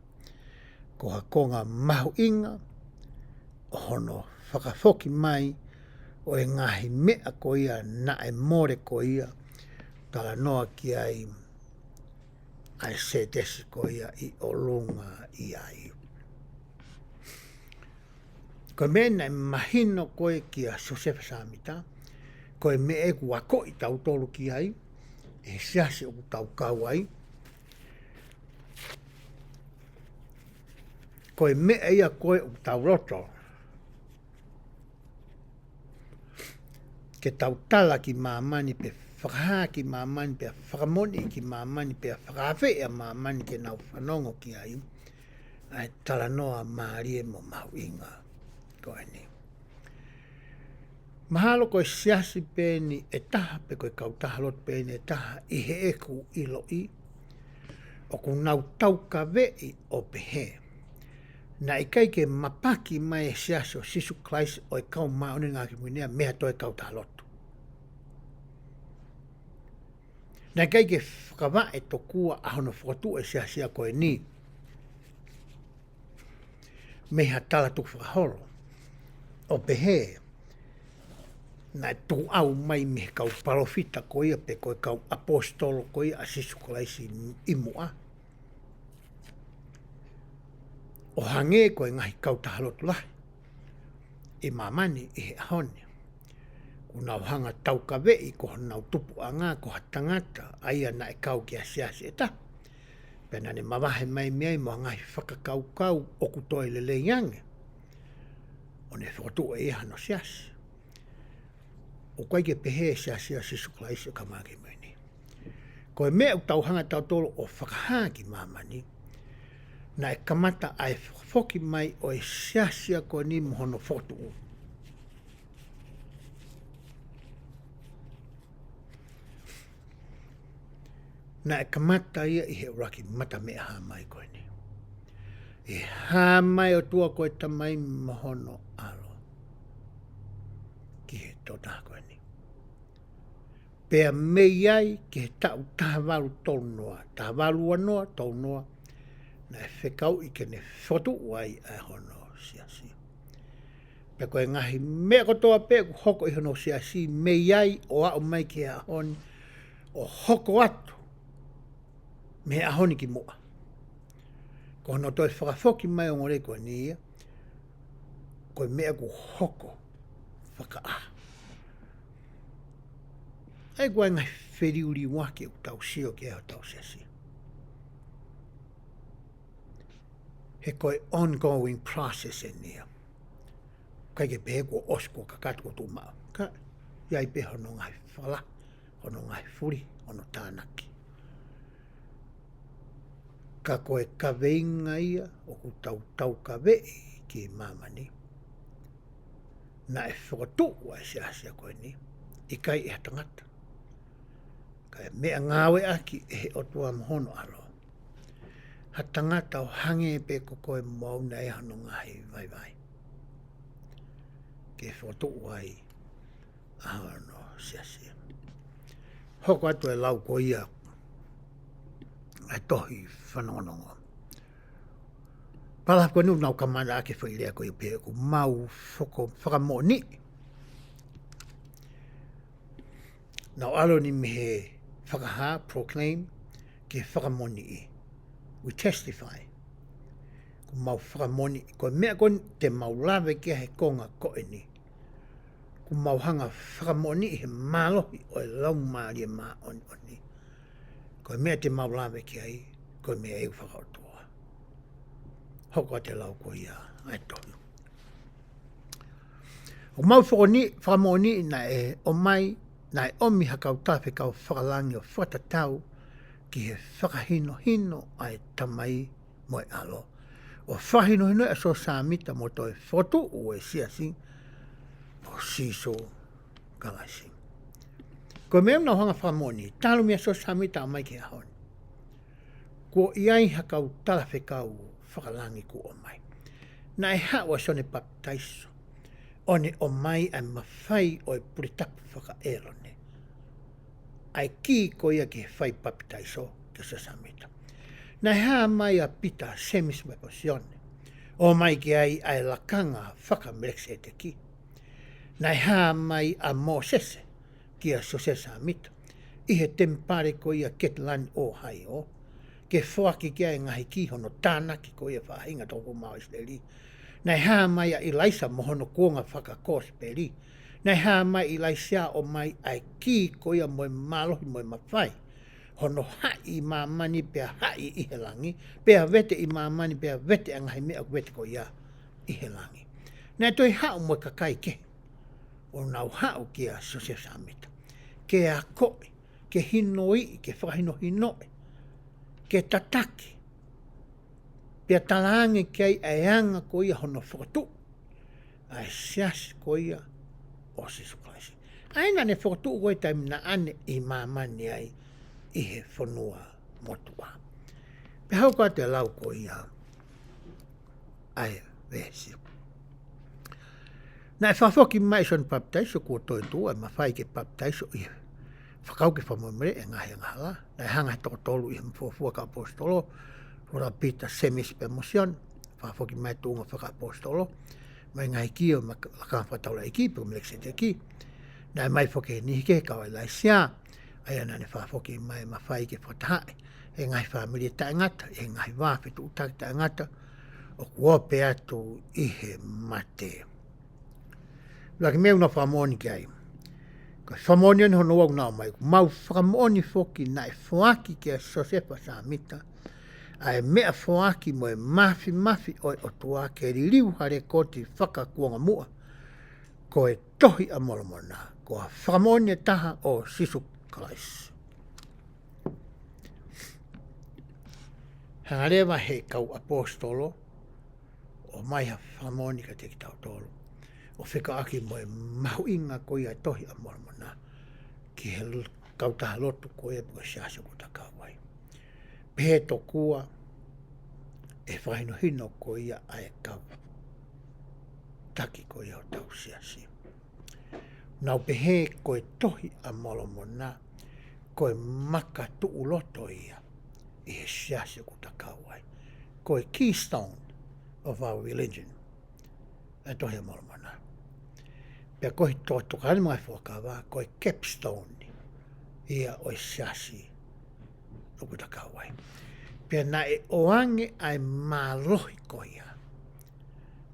ko ha konga mahuʻinga ʻo hono fakafoki mai ʻo e ngaahi meʻa ko ia naʻe mole ko ia, talanoa ki ai ʻa e sētesi ko ia ʻi ʻolunga ʻi ai. Ko e meʻa naʻe mahino ko ē kia Siosefa Sāmita, ko e meʻa ʻoku akoʻi tautolu ki ai, ʻe he siasi ʻoku tau kau ai, ko e meʻa ia ko ē ʻoku tau loto ke tau tala ki māmani, pe fakahā ki māmani, pe fakamoʻoni ki māmani, pe fakaafeʻi ʻa māmani ke nau fanongo ki ai, ʻa e talanoa mālie mo mahuʻinga ko eni. Mahalo ko e siasi pē eni ʻe taha, pe ko e kautaha lotu pē eni ʻe taha ʻi heʻeku ʻiloʻi, ʻoku nau taukaveʻi ʻo pehē naʻe ʻikai ke mapaki mai e Siasi ʻo Sīsū Kalaisi ʻo e Kau Māʻoniʻoni ʻi he Ngaahi ʻAho Kimui Ni ia mei ha toe kautaha lotu. Naʻe ʻikai ke fakavaʻe tokua ʻa hono fokotuʻu e siasi ia ko eni mei ha tala tukufakaholo ʻo pehē naʻe tuʻu mai mei he kau palōfita ko ia pe ko e kau ʻaposetolo ko ia ʻa Sīsū Kalaisi ʻi muʻa, ʻo hangē ko e ngaahi kautaha lotu lahi ʻi māmani ʻi he ʻaho ni. ʻOku nau hanga taukaveʻi ko honau tupuʻanga ko ha tangata ʻa ia naʻe kau ki ha siasi ʻe taha, pea naʻa ne mavahe mai mei ai mo ha ngaahi fakakaukau ʻoku toe lelei ange, ʻo ne fokotuʻu ʻe ia hano siasi. ʻOku ʻikai ke pehē e Siasi ʻa Sīsū Kalaisi ʻo e Kau Māʻoniʻoni ʻi he Ngaahi ʻAho Kimui Ni. Ko e meʻa ʻoku tau hanga tautolu ʻo fakahā ki māmani, naʻe kamata ʻa e fakafoki mai ʻo e siasi ia ko eni mo hono fokotuʻu. Naʻe kamata ia ʻi he ʻuluaki mata meʻa-hā-mai ko eni. ʻI he hā mai ʻo e ʻOtua ko e Tamai mo hono ʻAlo ki he tokotaha ko eni. Pea mei ai ki he taʻu taha valu tolu noa, taha valu ua noa, tolu noa, naʻe fekauʻi ke ne fokotuʻu ai ʻa hono siasi. Pea ko e ngaahi meʻa kotoa pē ʻoku hoko ʻi hono siasi mei ai ʻo aʻu mai ki he ʻaho ni, ʻo hoko atu mei he ʻaho ni ki muʻa. Ko hono toe fakafoki mai ʻo ngolei ko eni ia, ko e meʻa ʻoku hoko fakaʻaho. ʻA ia ko e ngaahi feliuliuaki ʻoku tau sio ki ai ʻi hotau siasi. He ko e ongoing process eni ia. ʻIkai ke pehē kuo ʻosi kuo kakato kuo tuʻu maʻu. Ka, ʻi ai pē hono ngaahi fala, hono ngaahi fuli, hono tānaki. Ka ko e kaveinga ia ʻoku tau taukaveʻi ki māmani. Naʻe fokotuʻu ʻa e siasi ia ko eni, ʻikai ʻe ha tangata. Ka e meʻangāueʻaki ʻe he ʻOtua mo hono ʻAlo ha tangata ʻo hangē pē ko koe mo au naʻe ʻi ai hono ngaahi vaivai ke fokotuʻu ai ʻa hono siasi. Hoko atu e lau ko ia ʻa e tohi fanongonongo. Palafu ko eni ʻoku nau kamata ʻaki e foʻi lea ko ia pē ʻoku mau foko-, fakamoʻoniʻi. Nau ʻalu eni mei he fakahā, proclaim, ki he fakamoʻoniʻi. We testify. ʻOku mau fakamoʻoniʻi. Ko e meʻa ko eni te mau lave ki ai he konga ko eni. ʻOku mau hanga fakamoʻoniʻi he mālohi ʻo e Laumālie Māʻoniʻoni. Ko e meʻa te mau lave ki ai, ko e meʻa ʻoku fakaʻotua. Hoko atu e lau ko ia ʻa e tohi. ʻOku mau fokoni-, fakamoʻoniʻi naʻe ʻomai, naʻe ʻomi ha kau tafe kau fakalangi ʻo fakatatau ki he fakahinohino ʻa e Tamai mo e ʻAlo. ʻO fakahinohino ʻa Siosefa Sāmita mo toe fokotuʻu e siasi ʻo Sīsū Kalaisi. Ko e meʻa ʻoku nau hanga fakamoʻoni, talu meia Siosefa Sāmita ʻo ʻomai ki he ʻaho ni, kuo ʻi ai ha kau talafekau fakalangi kuo ʻomai. Naʻe haʻu ʻa Sione Papitaiso ʻo ne ʻomai ʻa e mafai ʻo e puletapu faka-ʻĒlone, ʻa e kī ko ia ki he fai papitaiso kia Siosefa Sāmita. Naʻe hā mai ʻa Pita, Sēmisi mo Sione, ʻo ʻomai ki ai ʻa e lakanga faka-Melekisēteki. Naʻe hā mai ʻa Mōsese kia Siosefa Sāmita ʻi he temipale ko ia Ketilani, ʻOhaiō, ke foaki ki ai e ngaahi kī hono tānaki ko ia e faʻahinga toko mā ʻo ʻIsileli. Naʻe hā mai ʻa ʻIlaisa mo hono kuonga fakakosipeli. Naʻe hā mai ʻa ʻIlaisiā ʻo ʻomai ʻa e kī ko ia mo e mālohi mo e mafai hono haʻi ʻi māmani pea haʻi ʻi he langi, pea vete ʻi māmani pea vete ʻa e ngaahi meʻa ʻoku vete ko ia ʻi he langi. Naʻe toe haʻu mo e kakai kehe ʻo nau haʻu kia Siosefa Sāmita ke akoʻi, ke hinoiʻi, ke fakahinohinoʻi, ke tataki, pea talaange ki ai ʻa e anga ko ia hono fokotuʻu ʻa e siasi ko ia ʻo Sīsū Kalaisi. ʻA ia naʻa ne fokotuʻu ko e taimi naʻa ne ʻi māmani ai ʻi he fonua motuʻa. Pea haʻu ko ē ʻo lau ko ia ʻa e veesi. Naʻe fakafoki mai ʻe Sione Papitaiso kuo toetuʻu ʻa e mafai ke papitaiso ʻi he fakakau ke fakamolemole e ngaahi angahala. Naʻe hanga ʻe he toko tolu ʻi he fuofua kau ʻaposetolo, ʻa Pita, Sēmisi pea mo Sione, fakafoki mai e tuʻunga fakaʻaposetolo mo e ngaahi kī ʻo e maka-, lakanga fakataulaʻeiki pe ko e Melekisēteki. Naʻe ʻomai foki ʻe he niʻihi kehe kau ʻIlaisiā, ʻa ia naʻa ne fakafoki mai e mafai ke fakatahaʻi e ngaahi fāmili taʻengata ʻi he ngaahi vā fetuʻutaki taʻengata ʻoku ope atu ʻi he mate. Laki meʻa ʻoku nau fakamoʻoni ki ai. Ko e fakamoʻoni eni hono ua ʻoku nau ʻomai, ʻoku mau fakamoʻoni foki naʻe foaki kia Siosefa Sāmita ʻa e meʻafoaki mo e māfimafi ʻo e ʻOtua ke liliu ha lekooti fakakuonga muʻa, ko e Tohi ʻa Molomona, ko ha fakamoʻoni ʻe taha ʻo Sīsū Kalaisi. Hanga leva ʻe he kau ʻaposetolo ʻo ʻomai ha fakamoʻoni kiate kitautolu ʻo fekauʻaki mo e mahuʻinga ko ia e Tohi ʻa Molomona ki he l-, kautaha lotu ko ia pe ko e siasi ʻoku ta kau ai. Pehē tokua ʻe he fakahinohino ko ia ʻa e kau taki ko ia ʻo hotau siasi. Nau pehē ko e Tohi ʻa Molomona ko e makatuʻuloto ia ʻi he siasi ʻoku ta kau ai. Ko e keystone of our religion ʻa e Tohi ʻa Molomona. Pea ko e tokatoka ni mo e fuakava, ko e capstone ia ʻo e siasi ʻoku ta kau ai. Pea naʻe ʻoange ʻa e mālohi ko ia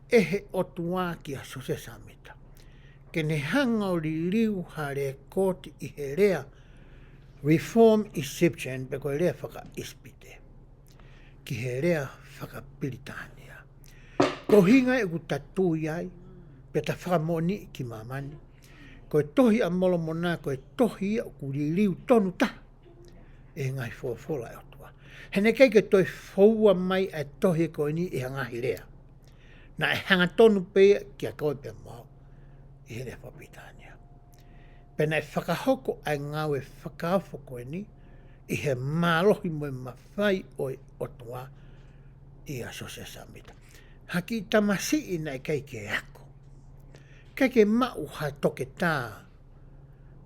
ʻe he ʻOtua kia Siosefa Sāmita ke ne hanga ʻo liliu ha lekooti ʻi he lea Reformed Egyptian pe ko e lea fakaʻIsipite ki he lea fakapilitānia. Ko e ʻuhinga ia ʻoku ta tui ai, pea ta fakamoʻoni ki māmani, ko e Tohi ʻa Molomona ko e tohi ia ʻoku liliu tonu taha ʻe he ngaahi folofola ʻa e ʻOtua. He naʻe ʻikai ke toe foua mai ʻa e tohi ko eni ʻi ha ngaahi lea. Naʻe hangatonu pē ia kia koe pea mo au ʻi he lea fakapilitānia. Pea naʻe fakahoko ʻa e ngāue fakaofo ko eni ʻi he mālohi mo e mafai ʻo e ʻOtua ʻia Siosefa Sāmita. Ha kiʻi tamasiʻi naʻe ʻikai ke ako, ʻikai ke maʻu ha toketā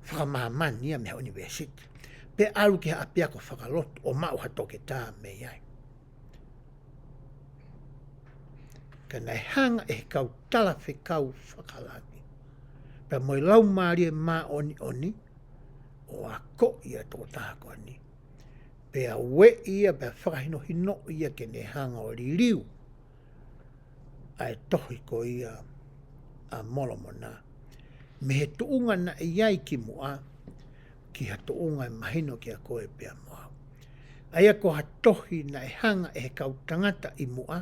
fakamāmani ia mei ha ʻunivēsiti, pe ʻalu ki ha ʻapiako fakalotu ʻo maʻu ha toketā mei ai. Ka naʻe hanga ʻe he kau talafekau fakalangi pea mo e Laumālie Māʻoniʻoni ʻo akoʻi ʻa e tokotaha ko eni, pea ueʻi ia, pea fakahinohinoʻi ia ke ne hanga ʻo liliu ʻa e tohi ko ia ʻa Molomona mei he tuʻunga naʻe ʻi ai kimuʻa ki ha tuʻunga ʻe mahino kia koe pea mo au. ʻA ia ko ha tohi naʻe hanga ʻe he kau tangata ʻi muʻa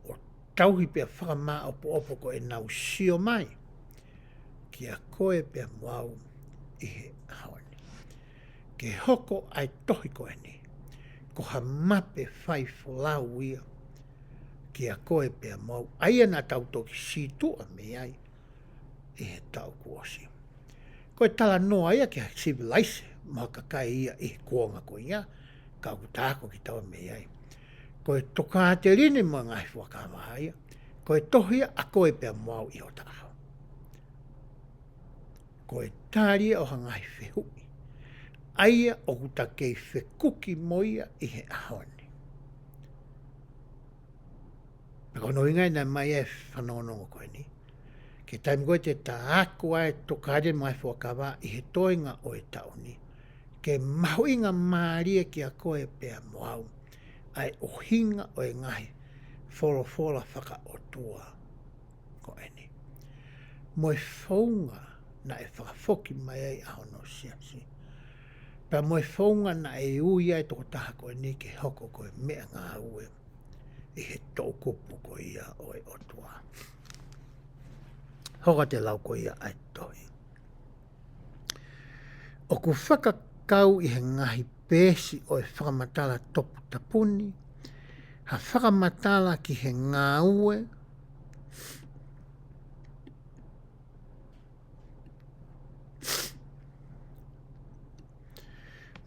ʻo tauhi pea fakamāʻopoʻopo ko ʻenau sio mai kia koe pea mo au ʻi he ʻaho ni. Ke hoko ʻa e tohi ko eni ko ha mape faifolau ia kia koe pea mo au, ʻa ia naʻa tau toki sītuʻa mei ai ʻi he taʻu kuo ʻosi. Ko e talanoa ia ki ha sivilaise mo ha kakai ia ʻi he kuonga ko ia, ka ʻoku ta ako kitaua mei ai. Ko e tokāteline mo e ngaahi fuakava ia, ko e tohi ia ʻa koe pea mo au ʻi hota ʻaho. Ko e tali ia ʻo ha ngaahi fehuʻi, ʻa ia ʻoku ta kei fekuki mo ia ʻi he ʻaho ni. Pea ko hono ʻuhinga ia naʻe ʻomai ai e fanongonongo ko eni. Ki he taimi ko ē te ta ako ai e tokāteline mo e ngaahi fuakava ʻi he toenga ʻo e taʻu ni, ke mahuʻingamālie kiate koe pea mo au ʻa e ʻuhinga ʻo e ngaahi folofola fakaʻotua ko eni, mo e founga naʻe fakafoki mai ai ʻa hono siasi, pea mo e founga naʻe ui ai e tokotaha ko eni ke hoko ko e meʻangāue ʻi he toʻukupu ko ia ʻo e ʻOtua. Hoko atu e lau ko ia ʻa e tohi. ʻOku fakakau ʻi he ngaahi peesi ʻo e fakamatala toputapu ni ha fakamatala ki he ngāue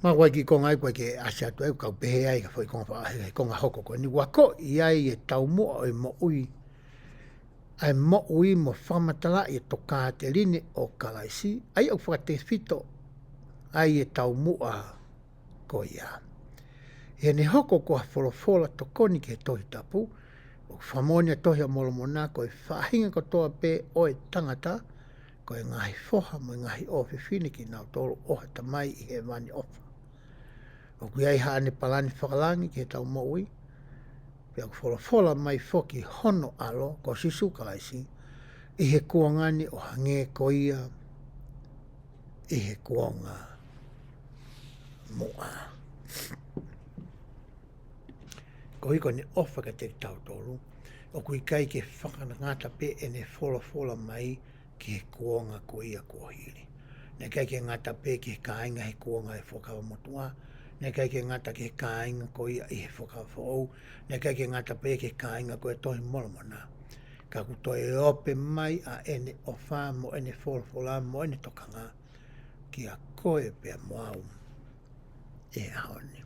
ma ʻoku ʻi ai e kiʻi konga ia ʻoku ʻikai ke ʻasi atu ai, kau pehē ai ka foʻi konga fa-, he konga hoko ko eni, ʻoku akoʻi ai e taumuʻa ʻo e moʻui, ʻa e moʻui mo fakamatalaʻi e tokāteline ʻo Kalaisi, ʻa ia ʻoku fakatefito ai e taumuʻa ko ia. ʻI heʻene hoko ko ha folofola tokoni ki he Tohi Tapu, ʻoku fakamoʻoni ʻa e Tohi ʻa Molomona ko e faʻahinga kotoa pē ʻo e tangata, ko e ngaahi foha mo e ngaahi ʻofefine kinautolu ʻo ha Tamai ʻi Hēvani ʻofa. ʻOku ʻi ai haʻane palani fakalangi ki heʻetau moʻui, pea ʻoku folofola mai foki hono ʻAlo, ko Sīsū Kalaisi, ʻi he kuonga ni ʻo hangē ko ia ʻi he kuonga muʻa. Ko ia ko ʻene ʻofa kiate kitautolu, ʻoku ʻikai ke fakangata pē ʻene folofola mai ki he kuonga ko ia kuo hili. Naʻe ʻikai ke ngata pē ki he kāinga he kuonga ʻo e Fuakava Motuʻa, naʻe ʻikai ke ngata ki he kāinga ko ia ʻi he Fuakava Foʻou, naʻe ʻikai ke ngata pē ki he kāinga ko ia Tohi Molomona. Ka ʻoku toe ope mai ʻa ʻene ʻofa mo ʻene folofola mo ʻene tokanga kiate koe pea mo au ʻi he ʻaho ni.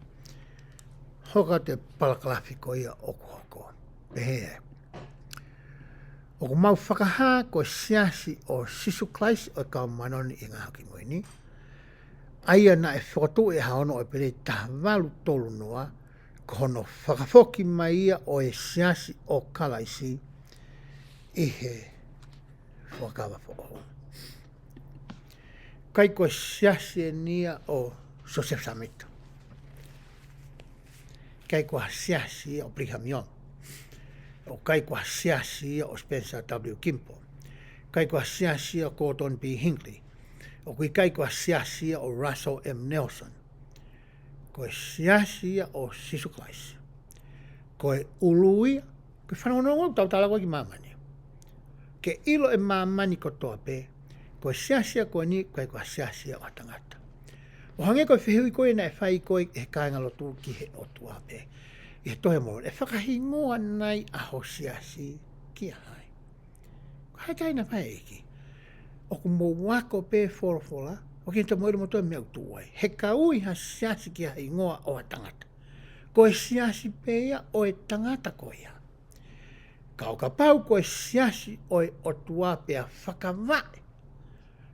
Hoko atu e palakalafi ko ia ʻoku hoko. Pehē ai. ʻOku mau fakahā ko e Siasi ʻo Sīsū Kalaisi ʻo e Kau Māʻoniʻoni ʻi he Ngaahi ʻAho Kimui Ni, ʻa ia naʻe fokotuʻu ʻi he ʻaho ono ʻo ʻEpeleli taha valu tolu noa, ko hono fakafoki mai ia ʻo e Siasi ʻo Kalaisi ʻi he Fuakava Foʻou. ʻIkai ko e siasi eni ia ʻo Siosefa Sāmita. ʻIkai ko ha siasi ia ʻo Brigham Young. ʻOku ʻikai ko ha siasi ia ʻo Spencer W. Kimball. ʻIkai ko ha siasi ia ʻo Gordon B. Hinckley. ʻOku ʻikai ko ha siasi ia ʻo Russell M. Nelson. Ko e Siasi ia ʻo Sīsū Kalaisi. Ko e ʻulu ia, ko e fanongonongo ʻoku tau tala ko ē ki māmani. Ke ʻilo ʻe māmani kotoa pē, ko e Siasi ia ko eni, ʻikai ko ha siasi ia ʻo ha tangata. ʻO hangē ko e fehuʻi ko ē naʻe fai ko ē ʻe he kāingalotu ki he ʻOtua pē ʻi he Tohi ʻa Molomona, ʻe fakahingoa nai ʻa ho siasi kia hai? Ko hai taina fai ʻEiki? ʻOku mou ako pē folofola, ʻoku ʻikai te mou ʻilo moutolu e meʻa ʻoku tuʻu ai. He ka ui ha siasi ki ha hingoa ʻo ha tangata, ko e siasi pē ia ʻo e tangata ko ia. Ka ʻo kapau ko e Siasi ʻo e ʻOtua pea fakavaʻe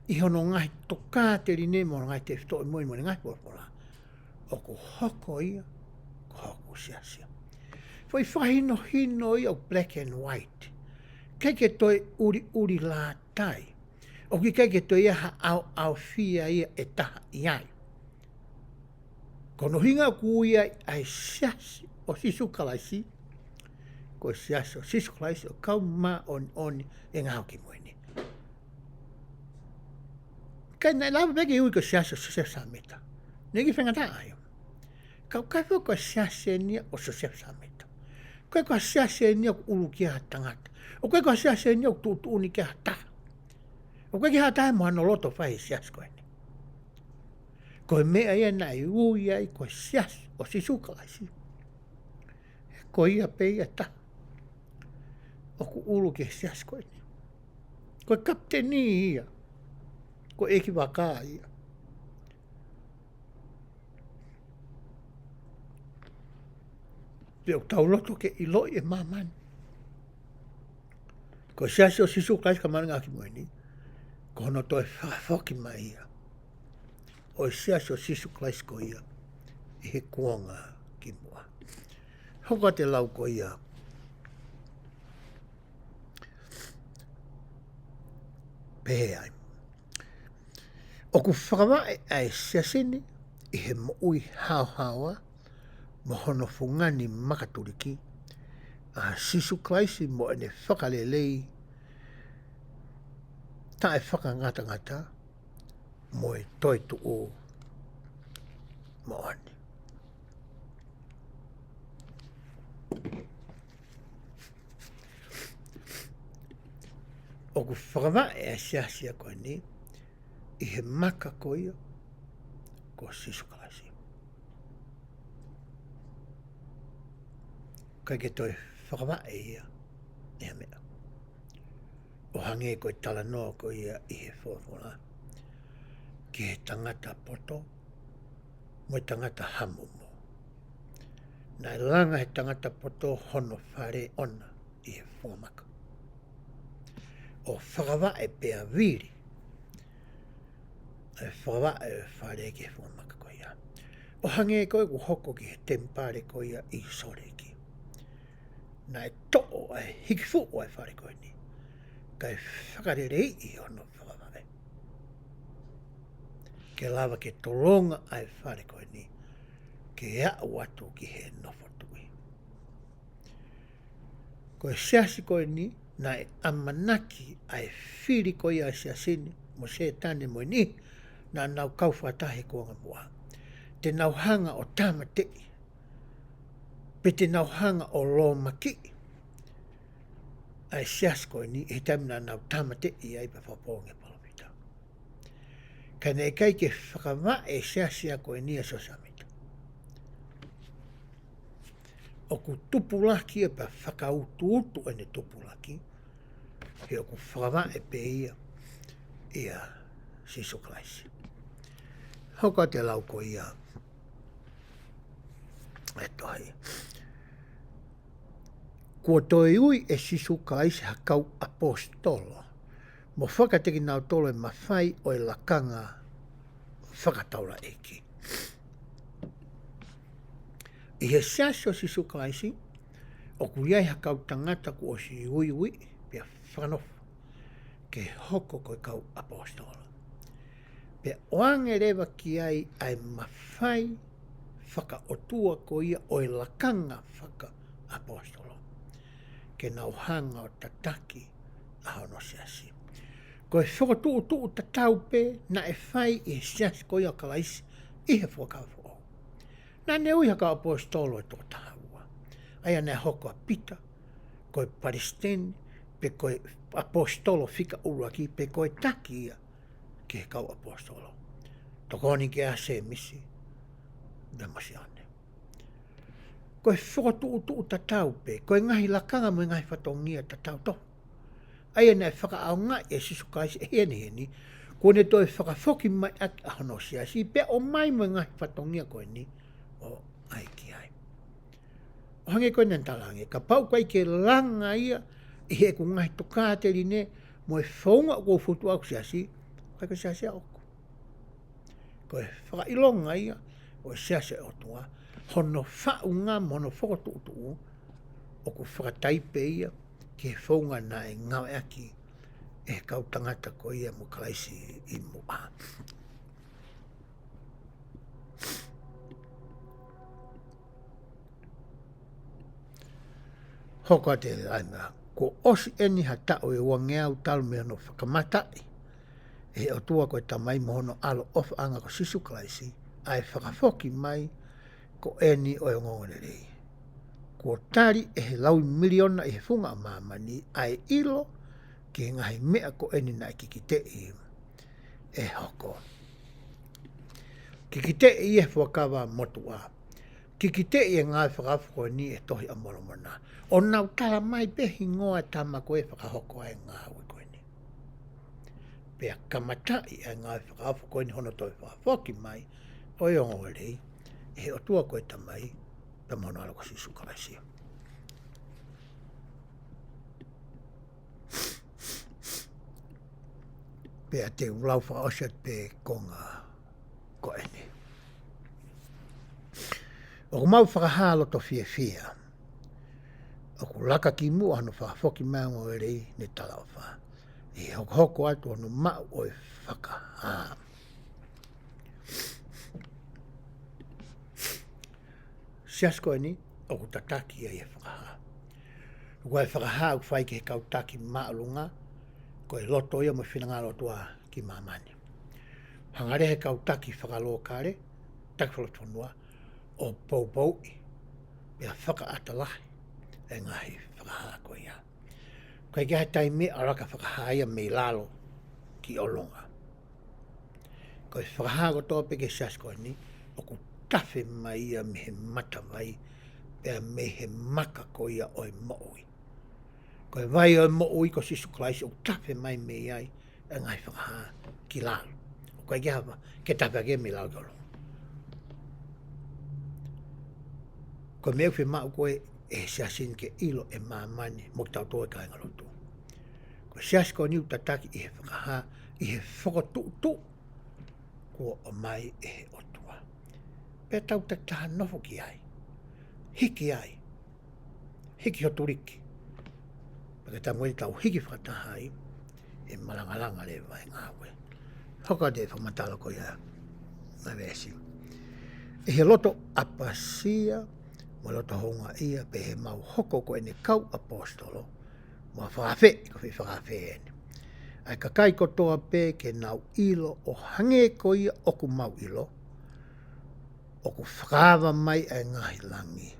ʻi hono ngaahi tokāteline mo hono ngaahi tefitoʻi moʻoni mo hono ngaahi folofola, ʻoku hoko ia ko hoku siasi. Foʻi fakahinohino ia ʻoku black and white. ʻIkai ke toe ʻuliʻulilātai. ʻOku ʻikai ke toe ʻi ai ha ʻaoʻaofia ia ʻe taha ʻi ai. Ko hono ʻuhinga ʻoku ui ai ʻa e Siasi ʻo Sīsū Kalaisi, ko e Siasi ʻo Sīsū Kalaisi ʻo e Kau Māʻoniʻoni ʻi he Ngaahi ʻAho Kimui Ni. Ka naʻe lava pē ke ui ko e Siasi ʻo Siosefa Sāmita. Naʻe ʻikai faingataʻa ia. Ka ʻoku ʻikai foki ko e siasi eni ia ʻo Siosefa Sāmita. ʻOku ʻikai ko ha siasi eni ia ʻoku ʻulu ki ai ha tangata. ʻOku ʻikai ko ha siasi eni ia ʻoku tuʻutuʻuni ki ai ha taha. ʻOku ʻikai ke ʻi ai ha taha mo hano loto fai he siasi ko eni. Ko e meʻa ia naʻe ui ai ko e Siasi ʻo Sīsū Kalaisi, he ko ia pē ia taha ʻoku ʻulu ki he siasi ko eni. Ko e kapiteni ia. Ko e ʻeikivaka ia. Pea ʻoku tau loto ke ʻiloʻi ʻe māmani ko e Siasi ʻo Sīsū Kalaisi Kau Māʻoniʻoni ʻi he Ngaahi ʻAho Kimui Ni, ko hono toe fakafoki mai ia ʻo e Siasi ʻo Sīsū Kalaisi ko ia ʻi he kuonga ki muʻa. Hoko atu e lau ko ia, pehē ai: ʻOku fakavaʻe ʻa e Siasi ni ʻi he moʻui haohaoa mo hono fungani makatuliki ʻa Sīsū Kalaisi mo ʻene fakalelei taʻefakangatangata mo e toetuʻu moʻoni. ʻOku fakavaʻe ʻa e Siasi ko eni ʻi he maka ko ia ko Sīsū Kalaisi. ʻIkai ke toe fakavaʻe ia ʻe ha meʻa. ʻO hangē ko e talanoa ko ia ʻi he Folofola ki he tangata poto mo e tangata hamomo. Naʻe langa ʻe he tangata poto hono fale ʻoʻona ʻi he funga maka, ʻo fakavaʻe pea vili ʻa e fakavaʻe ʻo e fale ki he funga maka ko ia. ʻO hangē ko ʻeku hoko ki he temipale ko ia ʻi Sōleki. Naʻe toʻo ʻa e hiki fuʻu ʻa e fale ko eni, kae fakaleleiʻi hono fakavaʻe ke lava ke tolonga ʻa e fale ko eni ke aʻu atu ki he nofo tuʻi. Ko e Siasi ko eni naʻe ʻamanaki ʻa e fili ko ia ʻa e Siasi ni mo Sētane mo e niʻihi naʻa nau kau fakataha he kuonga muʻa, te nau hanga ʻo tāmateʻi, pe te nau hanga ʻo lōmakiʻi ʻa e Siasi ko eni ʻi he taimi naʻa nau tāmateʻi ai pea fakapōngi e palōfita. Ka naʻe ʻikai ke fakavaʻe ʻe he Siasi ko eni ʻa Siosefa Sāmita. ʻOku tupulaki ia pea fakautuutu ʻene tupulaki, he ʻoku fakavaʻe pē ia ʻia Sīsū Kalaisi. Hoko atu e lau ko ia ʻa e tohi: Kuo toe ui ʻe Sīsū Kalaisi ha kau ʻaposetolo, mo fakatekinautolu e mafai ʻo e lakanga fakataulaʻeiki. ʻI he Siasi ʻo Sīsū Kalaisi, ʻoku ʻi ai ha kau tangata kuo ʻosi uiuiʻi pea fakanofo ke hoko ko e kau ʻaposetolo. Pea ʻoange leva ki ai ʻa e mafai fakaʻotua ko ia ʻo e lakanga fakaʻaposetolo, ke nau hanga ʻo tataki ʻa hono Siasi. Ko e fokotuʻutuʻu tatau pē naʻe fai ʻi he Siasi ko ia ʻo Kalaisi ʻi he Fuakava Foʻou. Naʻa ne ui ha kau ʻaposetolo ʻe toko taha ua. ʻA ia naʻe hoko ʻa Pita ko e palesiteni, pe ko e ʻaposetolo fika ʻuluaki, pe ko e taki ia ki he kau ʻaposetolo. Tokoni ki ai ʻa Sēmisi pea mo Sione. Ko e fokotuʻutuʻu tatau pē, ko e ngaahi lakanga mo e ngaahi fatongia tatau tofu. ʻA ia naʻe fakaʻaongaʻi ʻe Sīsū Kalaisi ʻi he ʻaho ni, kuo ne toe fakafoki mai ʻaki ʻa hono Siasi, pea ʻomai mo e ngaahi fatongia ko eni ʻo ʻai ki ai. ʻO hangē ko eni naʻa ne talaange, kapau ʻoku ʻikai ke langa ia ʻi heʻeku ngaahi tokāteline mo e founga ʻoku ou fokotuʻu ʻa hoku Siasi, ʻikai ko e Siasi ʻaʻaku. Ko e fakaʻilonga ia ʻo e Siasi ʻo e ʻOtua, hono faʻunga mo hono fokotuʻutuʻu, ʻoku fakataipe ia ki he founga naʻe ngāueʻaki ʻe he kau tangata ko ia mo Kalaisi ʻi muʻa. Hoko atu e lau: Kuo ʻosi eni ha taʻu ʻe uangeau talu mei hono fakamataʻi ʻe he ʻOtua ko e Tamai mo hono ʻAlo ʻofaʻanga ko Sīsū Kalaisi ʻa e fakafoki mai ko eni ʻo e ongoongolelei. Kuo tali ʻe he laui miliona ʻi he funga ʻo māmani ʻa e ʻilo ki he ngaahi meʻa ko eni naʻe kikiteʻi ʻe hoko. Kikiteʻi ʻi he Fuakava Motuʻa. Kikiteʻi ʻi he ngāue fakaofo ko eni ʻi he Tohi ʻa Molomona. ʻO nau tala mai pē hingoa e tama ko ē ʻe fakahoko ai e ngāue ko eni. Pe Pea kamataʻi ʻa e ngāue fakaofo ko eni hono toe fakafoki mai ʻo e ongoongolelei ʻe he ʻOtua ko e Tamai, pea mo hono ʻAlo ko Sīsū Kalaisi. Pea te u lau fakaʻosi atu pē konga ko eni. ʻOku mau fakahā loto fiefia ʻoku laka ki muʻa hono fakafoki mai ʻa e ongoongolelei ne talaʻofa, ʻi he hokohoko atu hono maʻu ʻo e fakahā. Siasi ko eni ʻoku tataki ia ʻi he fakahā. ʻOku ʻi ai e fakahā ʻoku fai ki he kau taki māʻolunga, ko e loto ia mo e finangalo ʻOtua ki māmani. Hanga leva ʻe he kau taki fakalokale, taki fakalotofonua, ʻo poupouʻi pea fakaʻatā lahi e ngaahi fakahā ko ia. ʻOku ʻikai ke ʻi ai ha taimi ʻe laka fakahā ia mei lalo ki ʻolunga. Ko e fakahā kotoa pē ki he siasi ko eni, ʻoku tafe mai ia mei he matavai, pea mei he maka ko ia ʻo e moʻui. Ko e vai ʻo e moʻui ko Sīsū Kalaisi ʻoku tafe mai mei ai e ngaahi fakahā ki lalo. ʻOku ʻikai ke hava ke tafe ake mei lalo ki ʻolunga. Ko e meʻa ʻoku fiemaʻu ko ē ʻe he siasi ni ke ʻilo ʻe māmani mo kitautolu e kāingalotu. Ko e siasi ko eni ʻoku tataki ʻi he fakahā, ʻi he fokotuʻutuʻu kuo ʻomai ʻe he ʻOtua. Pea tau takitaha nofo ki ai. Hiki ai. Hiki hotu liki. Pea ke tau moʻoni tau hiki fakataha ai, ʻe malangalanga leva e ngāue. Hoko atu e fakamatala ko ia ʻa e veesi. ʻI he loto ʻapasia, mo e loto houngaʻia, pea ʻi heʻemau hoko ko ʻene kau ʻaposetolo, mo fakaafeʻi, ko e foʻi fakaafe eni, ʻa e kakai kotoa pē ke nau ʻilo ʻo hangē ko ia ʻoku mau ʻilo, ʻoku fakaava mai ʻa e ngaahi langi.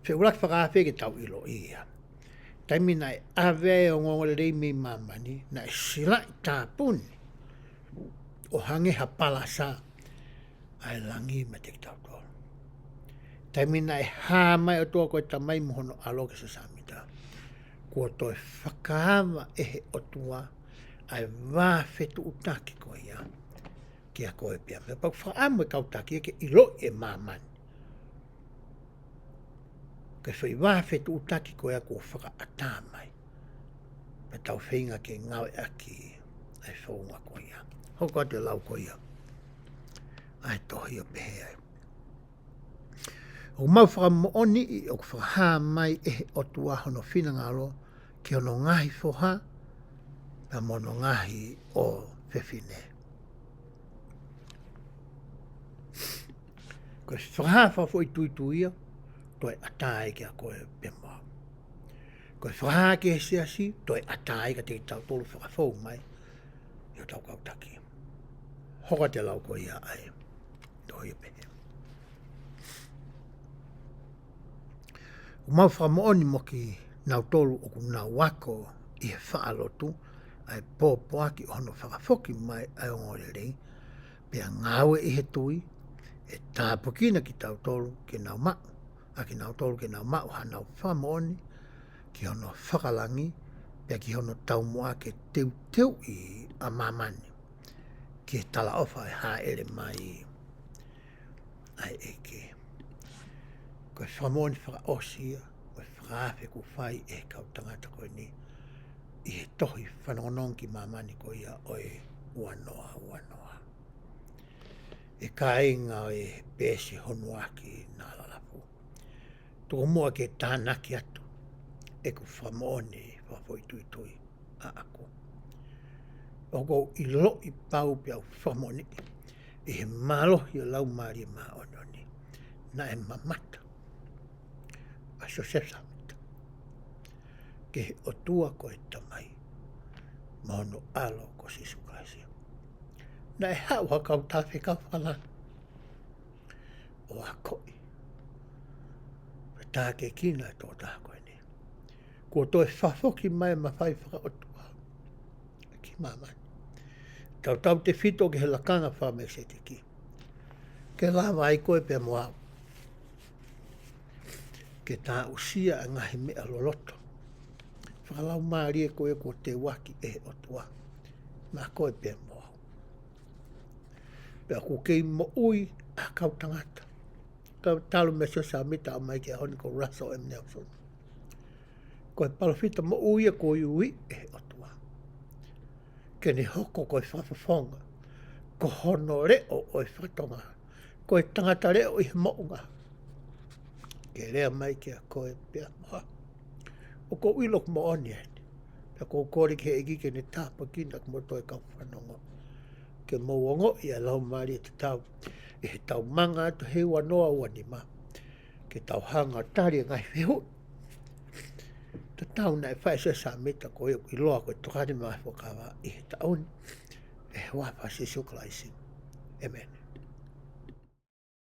Feʻulaki fakaafe ke tau ʻilo ia. Taimi naʻe ʻave ai e ongoongolelei mei māmani, naʻe silaʻi tāpuni ʻo hangē ha palasa ʻa e langi meiate kitautolu. Taimi naʻe hā mai e ʻOtua ko e Tamai mo hono ʻAlo kia Siosefa Sāmita, kuo toe fakaava ʻe he ʻOtua ʻa e vā fetuʻutaki ko ia kiate koe pea mo au. Pea ʻoku fakaʻamu e kau taki ke ʻiloʻi ʻe māmani. Ko e foʻi vā fetuʻutaki ko ia kuo fakaʻatā mai. Pea tau feinga ke ngāueʻaki ʻa e founga ko ia. Hoko atu e lau ko ia ʻa e tohi ʻo pehē ai. ʻOku mau fakamoʻoniʻi ʻoku fakahā mai ʻe he ʻOtua hono finangalo ki hono ngaahi foha, pea mo hono ngaahi ʻofefine. Ko e fakahā fakafoʻituitui ia, toe ʻatā ai kiate koe pea mo au. Ko e fakahā ki he siasi, toe ʻatā ai kiate kitautolu fakafou mai ʻi hotau kau taki. Hoko atu e lau ko ia ʻa e tohi ʻo pehē. ʻOku mau fakamoʻoni mo kinautolu ʻoku nau ako ʻi he faʻa lotu ʻa e pōpoaki ʻo hono fakafoki mai ʻa e ongoongolelei, pea ngāue ʻi he tui, ʻe tāpuekina kitautolu ke nau maʻu, ʻa kinautolu ke nau maʻu hanau fakamoʻoni ki hono fakalangi, pea ki hono taumuʻa ke teuteuʻi ʻa māmani ki he talaʻofa ʻe hāʻele mai ʻa e ʻEiki. Ko e fakamoʻoni fakaʻosi ia ʻo e fakaafe kuo fai ʻe he kau tangata ko eni ʻi he tohi Fanongonongo ki Māmani ko ia ʻo e ua noa ua noa. ʻE kāinga ʻo e peesi hono aki na lalafu. Tuku muʻa ke tānaki atu ʻeku fakamoʻoni fakafoʻituitui ʻaʻaku. ʻOku ou ʻiloʻi pau pea u fakamoʻoniʻi ʻi he mālohi ʻo e Laumālie Māʻoniʻoni, naʻe mamata ʻa Siosefa Sāmita ki he ʻOtua ko e Tamai mo hono ʻAlo ko Sīsū Kalaisi. Naʻe haʻu ha kau tafekau fakalangi ʻo akoʻi pea tākiekina e tokotaha ko eni. Kuo toe fakafoki mai e mafai fakaʻotua ki māmani. Tautautefito ki he lakanga faka-Melekisēteki, ke lava ai koe pea mo au ke ta aʻusia e ngaahi meʻa loloto fakalaumālie ko ia kuo teuaki ʻe he ʻOtua maʻa koe pea mo au. Pea ʻoku kei moʻui ʻa e kau tangata. Kau talu mei Siosefa Sāmita ʻo aʻu mai ki he ʻaho ni ko Russell M. Nelson. Ko e palōfita moʻui ia kuo ui ʻe he ʻOtua ke ne hoko ko e fakafofonga, ko hono leʻo ʻo e fatongia, ko e tangata leʻo ʻi he moʻunga, ke lea mai kiate koe pea mo au. ʻOku ou ʻilo ʻoku moʻoni eni. Pea ʻoku ou kole ki he ʻEiki ke ne tāpuekina kimoutolu kau fanongo, ke mou ongoʻi ʻa e laumālie tatau ʻi heʻetau manga atu he ua noa ua nima, ke tau hanga ʻo tali e ngaahi fehuʻi tatau naʻe fai ʻe Siosefa Sāmita, ko ia ʻoku ʻiloa ko e Tokāteline mo e Ngaahi Fuakava ʻi he taʻu ni, ʻi he huafa ʻo Sīsū Kalaisi. ʻĒmeni.